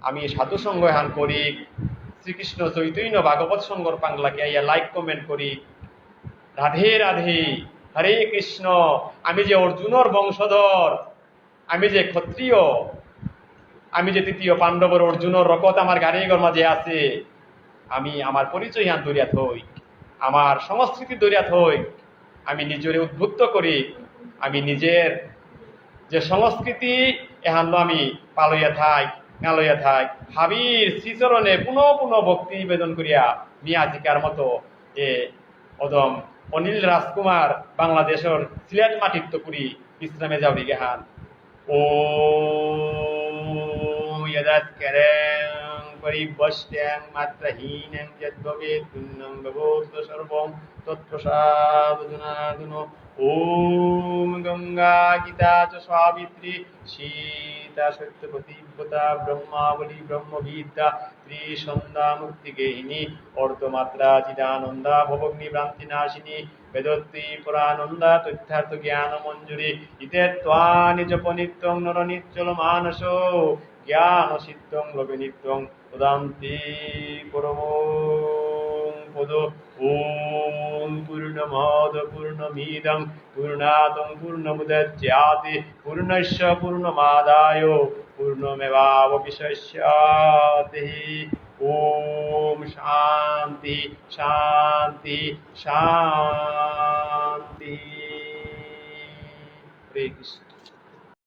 আমি সাধু সংঘ এহান করি, শ্রীকৃষ্ণ চৈতন্য ভাগবত সংঘর পাংলাকে আইয়া like comment করি। রাধে রাধে, হরে কৃষ্ণ। আমি যে অর্জুনর বংশধর, আমি যে ক্ষত্রিয়, আমি যে তৃতীয় পাণ্ডবর অর্জুনর রকত আমার গারিগর মাঝে আছে, আমি আমার পরিচয় হান ধরিয়া থই, আমার সংস্কৃতি ধরিয়া থই, আমি নিজরে উদ্বুদ্ধ করি, আমি নিজের যে সংস্কৃতি এহানলো আমি পালইয়া থাই, গালইয়া থাই, হাবির শ্রীচরণে পুনঃ পুনঃ ভক্তি নিবেদন করিয়া মি আজিকার মতো এ অদম অনিল রাজকুমার বাংলাদেশর সিলেট মাটিত্ত করি বিশ্রামে যাওরি গেহান। ॐ यदक्षरं परिभ्रष्टं मात्राहीनं यद्भवेत् पूर्णं भवतु सर्वं तत्प्रसादात् जनार्दन। ॐ गङ्गा गीता च सावित्री सीता सत्य पतिव्रता ब्रह्मावली ब्रह्मविद्या त्रिसंध्या मुक्तिगेहिनी अर्धमात्रा चिदानन्दा भवघ्नी भ्रान्तिनाशिनी वेदोक्ति परानन्दा तथ्यार्थ ज्ञान मञ्जुरी। इते त्वानि जप नित्यं नर निश्चल मानसो ज्ञान सिद्ध्यं लभे नित्यं तदान्ते परमं पदं। ॐ पूर्णमद पूर्णमिदं पूर्णात् पूर्णमुदच्यते पूर्णस्य पूर्णमादाय पूर्णमेवावशिष्यते। ॐ शान्ति शान्ति शान्ति। হরে কৃষ্ণ।